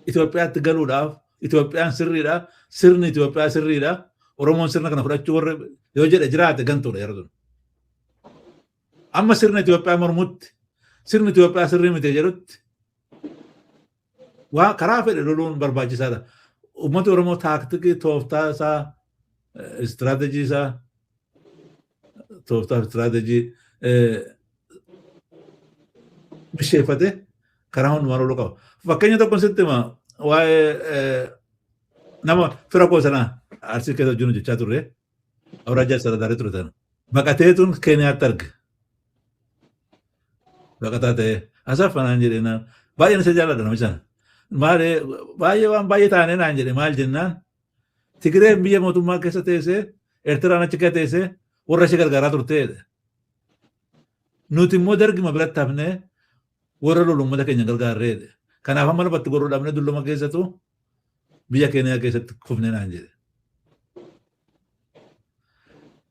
Itoophiyaatti galuudhaaf Itoophiyaan sirriidha, sirni Itoophiyaa sirriidha, Oromoon sirna kana fudhachuu warri yoo jedhe jiraate gantuudha yeroo sun. Amma sirna Itoophiyaa mormutti sirni Itoophiyaa sirrii miti jedhutti waa karaa fedhe loluun barbaachisaadha. Uummati Oromoo taaktikii tooftaa isaa istiraatejii isaa tooftaa istiraatejii bisheeffate karaa hundumaa loluu qaba. Fakkeenya tokko sitti hima waa'ee nama fira koo sanaa Arsii keessa hojii hojjechaa turre awraajaa Saradaarii ture sana. Baqateetuun Keeniyaatti arge. Baqataa ta'ee Asaffaa naan jedhee naan baay'een isa jaalladha namicha sana. Maali baay'ee waan baay'ee taanee naan jedhe maal jennaan Tigireen biyya mootummaa keessa teessee Eertiraan achi keessa teessee warra ishee gargaaraa turteedha. Nuti immoo dargima biratti hafnee warra lolu uummata keenya gargaarreedha. Kanaaf amma lafatti gorruu dhabnee dulluma keessatu biyya Keeniyaa keessatti kufnee naan jedhe.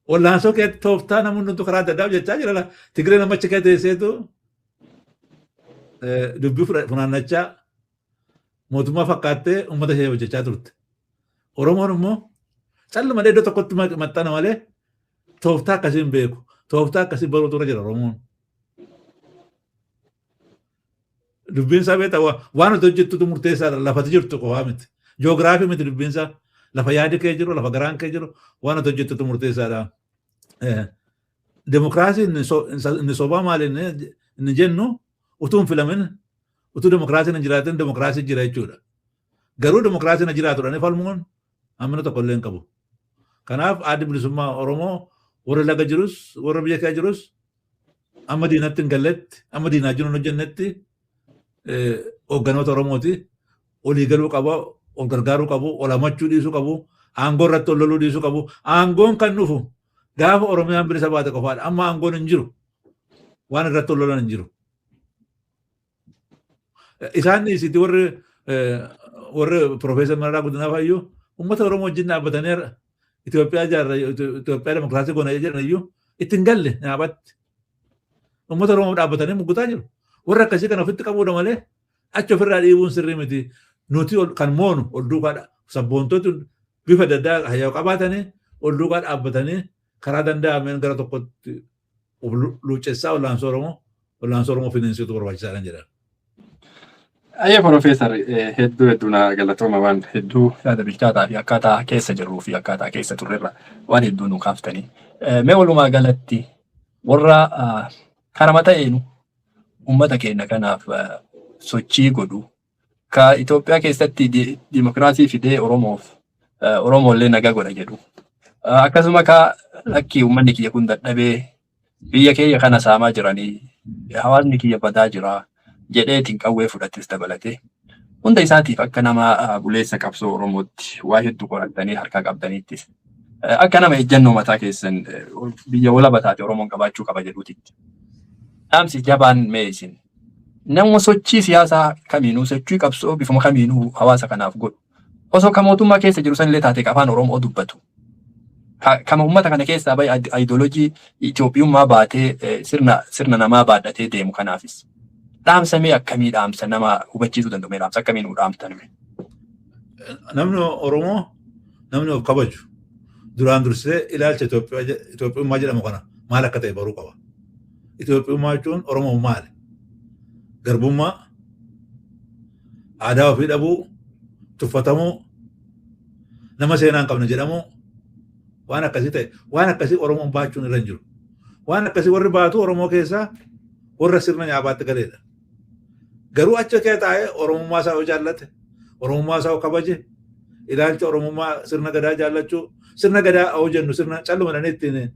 Wallaansoo keessatti tooftaa namni hundumtuu karaa adda addaa hojjechaa jira. Tigireen amma achi keessa teesseetu dubbii funaannachaa mootummaa fakkaattee uummata ishee hojjechaa turte. Oromoon immoo calluma iddoo tokkotti maxxana malee tooftaa akkasii hin beeku. Tooftaa akkasii baruutu irra jira Oromoon. Dubbiin isaa beektaa waan ati hojjettutu murteessaadha. Lafati jirtu qofaa miti. Joogiraafii miti dubbiin isaa. Lafa yaadi kee jiru, lafa garaan kee jiru waan ati hojjettutu murteessaadha. Demokiraasiin inni sobaa maali inni jennu utuu hin filamin utuu demokiraasiin hin jiraatin demokiraasii jira jechuudha. Garuu demokiraasiin hin jiraatu jedhanii falmuun hammina tokko illee hin qabu. Kanaaf addi bilisummaa Oromoo warra laga jirus warra biyya keessa jirus amma diinatti hin galletti amma diinaa wajjin hin hojjennetti hoogganoota Oromooti olii galuu qaba, ol gargaaruu qabu, ol hamachuu dhiisuu qabu, aangoo irratti ol loluu dhiisuu qabu. Aangoon kan dhufu gaafa Oromiyaan bilisa baate qofaadha. Amma aangoon hin jiru. Waan irratti ol lolan hin jiru. Isaan dhiisiti warri warri Profeesar Mararaa Guddinaa faayyuu uummata Oromoo wajjin dhaabbatanii Itoophiyaa ijaarra Itoophiyaa demokiraasii goona jedhan iyyuu itti hin galle nyaabatti. Uummata Oromoo dhaabbatanii muggutaa jiru. Warra akkasii kana ofitti qabuudha malee achi ofirraa dhiibuun sirrii miti. Nuti kan moonu ol duukaa sabboontoti bifa adda addaa hayyaa qabaatanii ol duukaa dhaabbatanii karaa danda'ameen gara tokkotti luuccessaa wallaansoo Oromoo finiinsitu barbaachisaadha jedha. Ayyee Profeesar, hedduu hedduu na galatooma. Waan hedduu yaada bilchaataa fi akkaataa keessa jirruu fi akkaataa keessa turrerra waan hedduu nu kaaftanii. Mee walumaa galatti warra karama ta'een uummata keenya kanaaf sochii godhu, ka Itoophiyaa keessatti dimokiraasii fidee Oromoof Oromoollee nagaa godha jedhu, akkasuma ka lakkii uummanni kiyya kun dadhabee biyya keenya kana saamaa jiranii, hawaasni kiyya badaa jira jedheetiin qawwee fudhates dabalatee, hunda isaatiif akka nama buleessa qabsoo Oromootti waa hedduu qorattanii harkaa qabdaniittis, akka nama ejjennoo mataa keessan biyya walaba taate Oromoon qabaachuu qaba jedhuutitti, dhaamsi jabaan mee isin nama sochii siyaasaa kamiinuu, sochii qabsoo bifuma kamiinuu hawaasa kanaaf godhu, osoo ka mootummaa keessa jiru sanillee taate, afaan Oromoo dubbatu, kama uummata kana keessaa bahe ayidooloojii Itoophiyummaa baatee sirna namaa baadhatee deemu kanaafis dhaamsa mee akkamii, dhaamsa nama hubachiisuu danda'u, mee dhaamsa akkamii nuu dhaamtan? Namni Oromoo, namni of kabaju, duraan dursee ilaalcha Itoophiyummaa jedhamu kana maal akka ta'e baruu qaba. Itoophiyummaa jechuun Oromoo maali? Garbummaa, aadaa ofii dhabuu, tuffatamuu, nama seenaa hin qabne jedhamuu, waan akkasii ta'e, waan akkasii Oromoon baachuun irra hin jiru. Waan akkasii warri baatu Oromoo keessaa warra sirna nyaabaatti galeedha. Garuu achi kee taa'ee Oromummaa isaa yoo jaallate, Oromummaa isaa yoo kabaje, ilaalcha Oromummaa, sirna gadaa jaallachuu, sirna gadaa yoo jennu sirna calluma jedhanii ittiin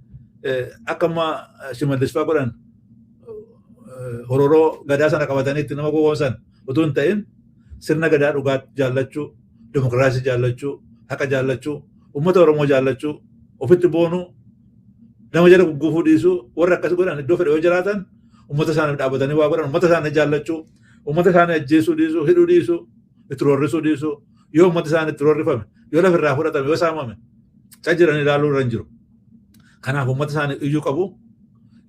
akka amma Shimallis fa'aa godhan hororoo gadaa sana qabatanii ittiin nama gowwoomsan utuu hin ta'in, sirna gadaa dhugaa jaallachuu, dimokiraasii jaallachuu, haqa jaallachuu, uummata Oromoo jaallachuu, ofitti boonuu, nama jala gugguufuu dhiisuu, warra akkas godhan iddoo fedhe yoo jiraatan uummata isaaniif dhaabbatanii waa godhan, uummata isaanii jaallachuu, uummata isaanii ajjeesuu dhiisuu, hidhuu dhiisuu, itti roorrisuu dhiisuu, yoo uummata isaanii itti roorrifame, yoo lafa irraa fudhatame, yoo saamame cal jedhanii ilaaluu irra hin jiru. Kanaaf uummata isaanii iyyuu qabu.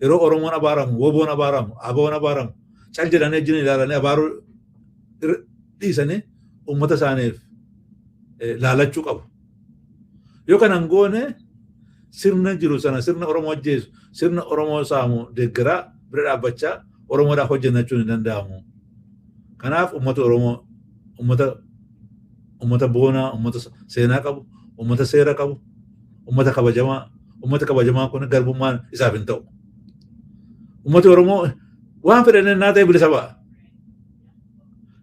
Yeroo Oromoon abaaramu, WBOn abaaramu, ABOn abaaramu, cal jedhanii wajjin ilaalanii abaaruu dhiisanii uummata isaaniif laalachuu qabu. Yoo kana hin goone sirna jiru sana, sirna Oromoo ajjeesu, sirna Oromoo saamu deeggaraa bira dhaabbachaa Oromoodhaaf hojjennachuun hin danda'amu. Kanaaf uummata Oromoo uummata boonaa, uummata seenaa qabu, uummata seera qabu, uummata kabajamaa, uummata kabajamaa kun garbummaan isaaf hin ta'u. Uummati Oromoo waan fedhan naa ta'e bilisa ba'a.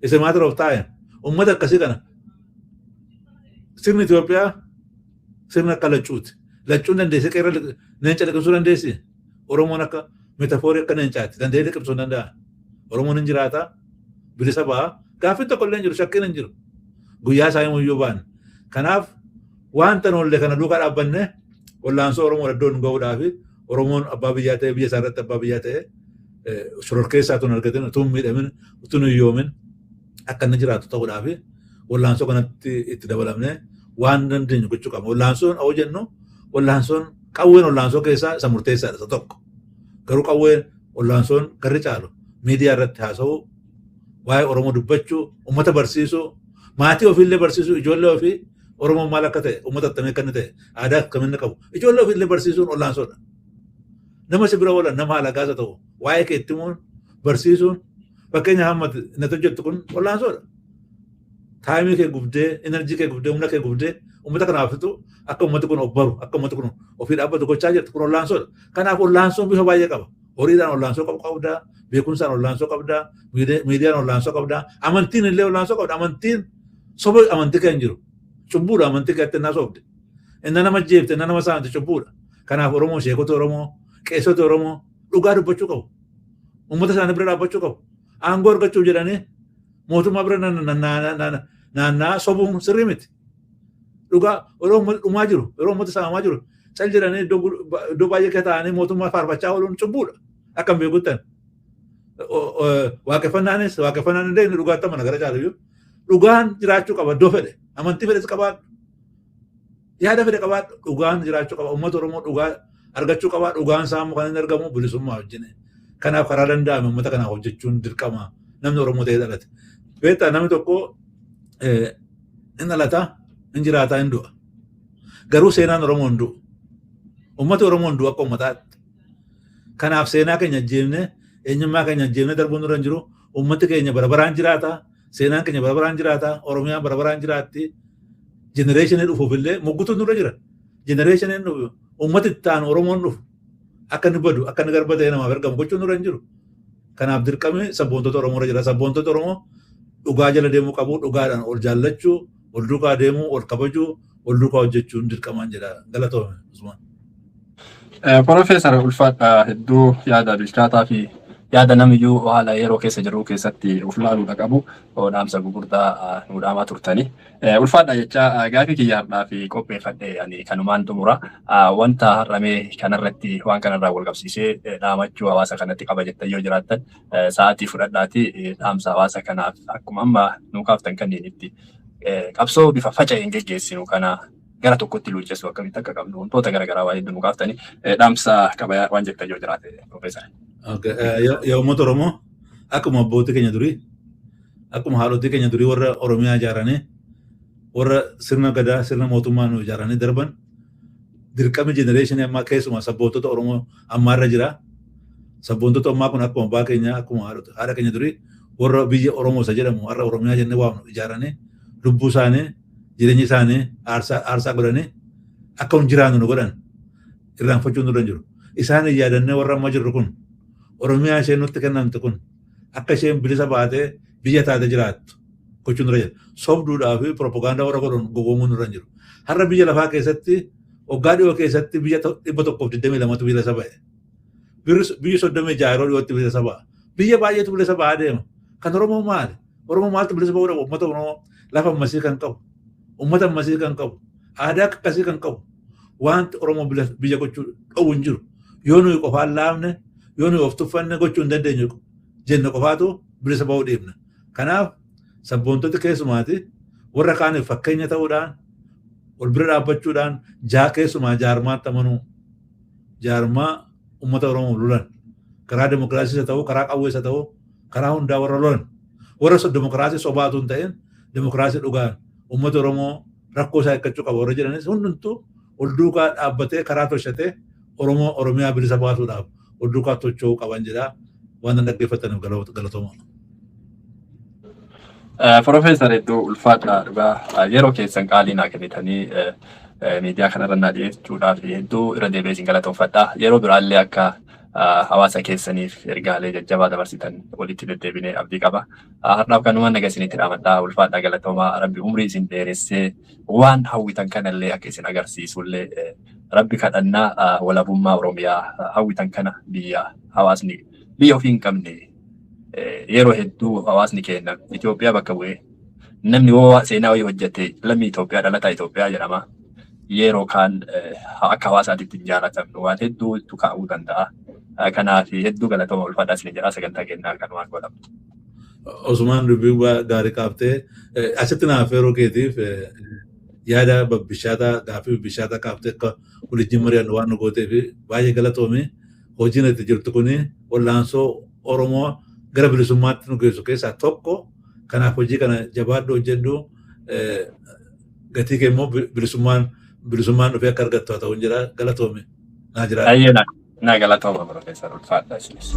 It's a matter of time. Uummata akkasii kana sirni Itoophiyaa sirna akka laccuuti. Laccuun dandeessee qeerra leenca liqimsuu dandeessi. Oromoon akka metaphor akka leencaati. Danda'ee liqimsuu hin danda'a. Oromoon hin jiraata. Bilisa ba'a. Gaaffiin tokko illee hin jiru. Shakkiin hin jiru. Guyyaa isaa himuyyuu baanne. Kanaaf wanta noollee kana duukaa dhaabbanne wallaansoo Oromoo iddoo nu gahuudhaaf, Oromoon abbaa biyyaa ta'e, biyya isaa irratti abbaa biyyaa ta'e, shororkeessaa tun argatin, utuu hin miidhamin, utuu hin hiyyoomin akka inni jiraatu ta'uudhaaf wallaansoo kanatti itti dabalamne waan dandeenyu gochuu qabna. Wallaansoon hoo jennu, wallaansoon qawween wallaansoo keessaa isa murteessaadha, isa tokko. Garuu qawween wallaansoon garri caalu miidiyaa irratti haasa'uu, waa'ee Oromoo dubbachuu, uummata barsiisuu, maatii ofiillee barsiisuu, ijoollee ofii Oromoon maal akka ta'e, uummata akkamii akka inni ta'e, aadaa akkamii inni qabu, ijoollee ofiillee barsiisuun wallaansoodha. Nama si bira oolan, nama alagaas haa ta'u, waa'ee kee itti himuun, barsiisuun, fakkeenya hamma natti hojjettu kun wallaansoodha. Time kee gubdee, energy kee gubdee, humna kee gubdee, uummata kanaaf fixu, akka uummati kun of baru, akka uummati kun ofii dhaabbatu gochaa jirtu, kun wallaansoodha. Kanaaf wallaansoon bifa baay'ee qaba. Horiidhaan wallaansoo qabdaa, beekumsaan wallaansoo qabdaa, miidiyaan wallaansoo qabdaa, amantiin illee wallaansoo qabda. Amantiin soba amantii kan jiru. Cubbuudha amantii kan itti sobde. Inni nama jeefte, inni nama saamte cubbuudha. Kanaaf Oromoo, sheekota Oromoo, qeessota Oromoo dhugaa dubbachuu qabu. Uummata isaanii bira dhaabbachuu qabu. Aangoo argachuuf jedhanii mootummaa bira naanna'aa sobuun sirrii miti. Dhugaa yeroo uummata dhumaa jiru, yeroo uummata saamamaa jiru, cal jedhanii iddoo baay'ee keessa taa'anii mootummaa faarfachaa ooluun cubbuudha. Akka hin beekuttan. Waaqeffannaanis waaqeffannaan illee inni dhugaatti amana gara caaluyyuu. Dhugaan jiraachuu qaba iddoo fedhe. Amantii fedhes qabaadhu. Yaada fedhe qabaadhu. Dhugaan jiraachuu qaba. Uummata Oromoo dhugaa argachuu qaba. Dhugaan isaa immoo kan inni argamu bilisummaa wajjin. Kanaaf karaa danda'ame uummata kanaaf hojjechuun dirqama namni Oromoo ta'ee dhalate. Beektaa, namni tokko In dhalataa, in jiraataa, in du'a. Garuu seenaan Oromoo hin du'u. Uummati Oromoo hin du'u akka uummataatti. Kanaaf seenaa keenya ajjeefnee, eenyummaa keenya ajjeefnee darbuun nurra hin jiru. Uummati keenya bara baraan jiraata. Seenaan keenya bara baraan jiraata. Oromiyaan bara baraan jiraatti. Generationii dhufuuf illee muggutu nurra jira. Generationiin dhufu, uummati itti aanu, Oromoon dhufu, akka inni badu, akka inni garba ta'ee namaaf ergamu gochuun nurra hin jiru. Kanaaf dirqamni sabboontota Oromoo irra jira. Sabboontota Oromoo dhugaa jala deemuu qabu, dhugaadhaan ol jaallachuu, ol duukaa deemuu, ol kabajuu, ol duukaa hojjechuun dirqamaan jedha. Galatoome, Usmaan. Profeesar, ulfaadha. Hedduu yaada bilchaataa fi yaada namiyyuu haala yeroo keessa jiru keessatti of laaluudha qabu dhaamsa gurguddaa nu dhaamaa turtani. Ulfaadha jecha gaafii kiyya har'aa fi qopheeffadhe ani kanumaan xumura. Wanta har'amee kanarratti, waan kanarraa wal qabsiisee dhaamachuu hawaasa kanatti qaba jettan yoo jiraattan, sa'aatii fudhadhaati dhaamsa hawaasa kanaaf akkuma amma nu kaaftan kanneenitti qabsoo bifa faca'een geggeessinu kana gara tokkotti luuccessuu akkamitti akka qabnu, wantoota garaagaraa waa hedduu nu kaaftanii, dhaamsa qaba waan jettan yoo jiraate, Profeesar. Yaa uummata Oromoo, akkuma abbootii keenya durii, akkuma haadhotii keenya durii warra Oromiyaa ijaaranii, warra sirna gadaa, sirna mootummaa nu ijaaranii darban, dirqami generationii ammaa, keessumaa sabboontota Oromoo ammaarra jira. Sabboontota ammaa kun akkuma abbaa keenya, akkuma haadha keenya durii warra biyya Oromoo isa jedhamu har'a Oromiyaa jennee waamnu ijaaranii, lubbuu isaanii, jireenya isaanii aarsaa godhanii akka hin jiraannu nu godhan irraanfachuun nurra hin jiru. Isaan hin yaadannee warra amma jirru kun Oromiyaa isheen nutti kennamte kun akka isheen bilisa baatee biyya taate jiraattu gochuun nurra jira. Sobduudhaa fi propagaandaa warra godhan gowwoomuun nurra hin jiru. Har'a biyya lafaa keessatti waggaa dhiyoo keessatti biyya 122tu bilisa ba'e. Biyyi 36 yeroo dhiyootti bilisa ba'a. Biyya baay'eetu bilisa ba'aa deema. Kan Oromoo maali? Oromoo maaltu bilisa ba'uu dhabu? Uummata Oromoo lafa ammasii kan qabu, uummata ammasii kan qabu, aadaa akkasii kan qabu, wanti Oromoo biyya gochuu dhowwu hin jiru. Yoo nuyi qofaan laafne, yoo nuyi of tuffanne, gochuu hin dandeenyu jenne qofaatu bilisa ba'uu dhiibna. Kanaaf sabboontoti keessumaati warra kaaniif fakkeenya ta'uudhaan, wal bira dhaabbachuudhaan, jaa keessumaa jaarmaatti amanuu, jaarmaa uummata Oromoo lolan, karaa demokiraasiis haa ta'u, karaa qawwees haa ta'u, karaa hundaa warra lolan, warra demokiraasii sobaatu hin ta'in, demokiraasii dhugaan uummata Oromoo rakkoo isaa eeggachuu qaba warra jedhanis hundumtuu ol duukaa dhaabbatee, karaa tolchatee, Oromoo Oromiyaa bilisa baasuudhaaf ol duukaa tocho'uu qaban jedha. Waan dhaggeeffataniif galatooma. Profeesar, hedduu ulfaadha. Dhugaa yeroo keessan qaalii naa kennitanii miidiyaa kanarra naa dhiyeessuudhaaf hedduu irra deebi'ee isin galatoomfadha. Yeroo biraallee akka hawaasa keessaniif ergaalee jajjabaa dabarsitan walitti deddeebinee abdii qaba. Har'aaf kanumaan naga isinitti dhaamadha. Ulfaadha, galatoomaa. Rabbi umrii isin dheeressee waan hawwitan kanallee akka isin agarsiisullee Rabbi kadhannaa. Walabummaa Oromiyaa hawwitan kana, biyya hawaasni biyya ofii hin qabne, yeroo hedduu hawaasni keenya Itoophiyaa bakka bu'ee, namni yoo seenaa wayii hojjete lammii Itoophiyaa, dhalataa Itoophiyaa jedhama. Yeroo kaan akka hawaasaatitti hin jaalatamnu, waan hedduutu ka'uu danda'a. Kanaaf hedduu galatooma, ulfaadhaa isin jedha. Sagantaa kennaa kanumaan godhamu. Osumaan dubbii gaarii kaaftee asitti naaf yeroo keetiif yaada babbishaataa, gaaffii babbishaataa kaaftee akka waliin mari'annu waan nu gooteef baay'ee galatoomi. Hojiin itti jirtu kuni wallaansoo Oromoo gara bilisummaatti nu geessu keessaa tokko. Kanaaf hojii kana jabaadhu, hojjedhu. Gatii kee immoo bilisummaan dhufee akka argattu haa ta'u jira. Galatoomi. Naa jiraadhu. Baay'ee naa galatooma, Profeesar, ulfaadha isinis.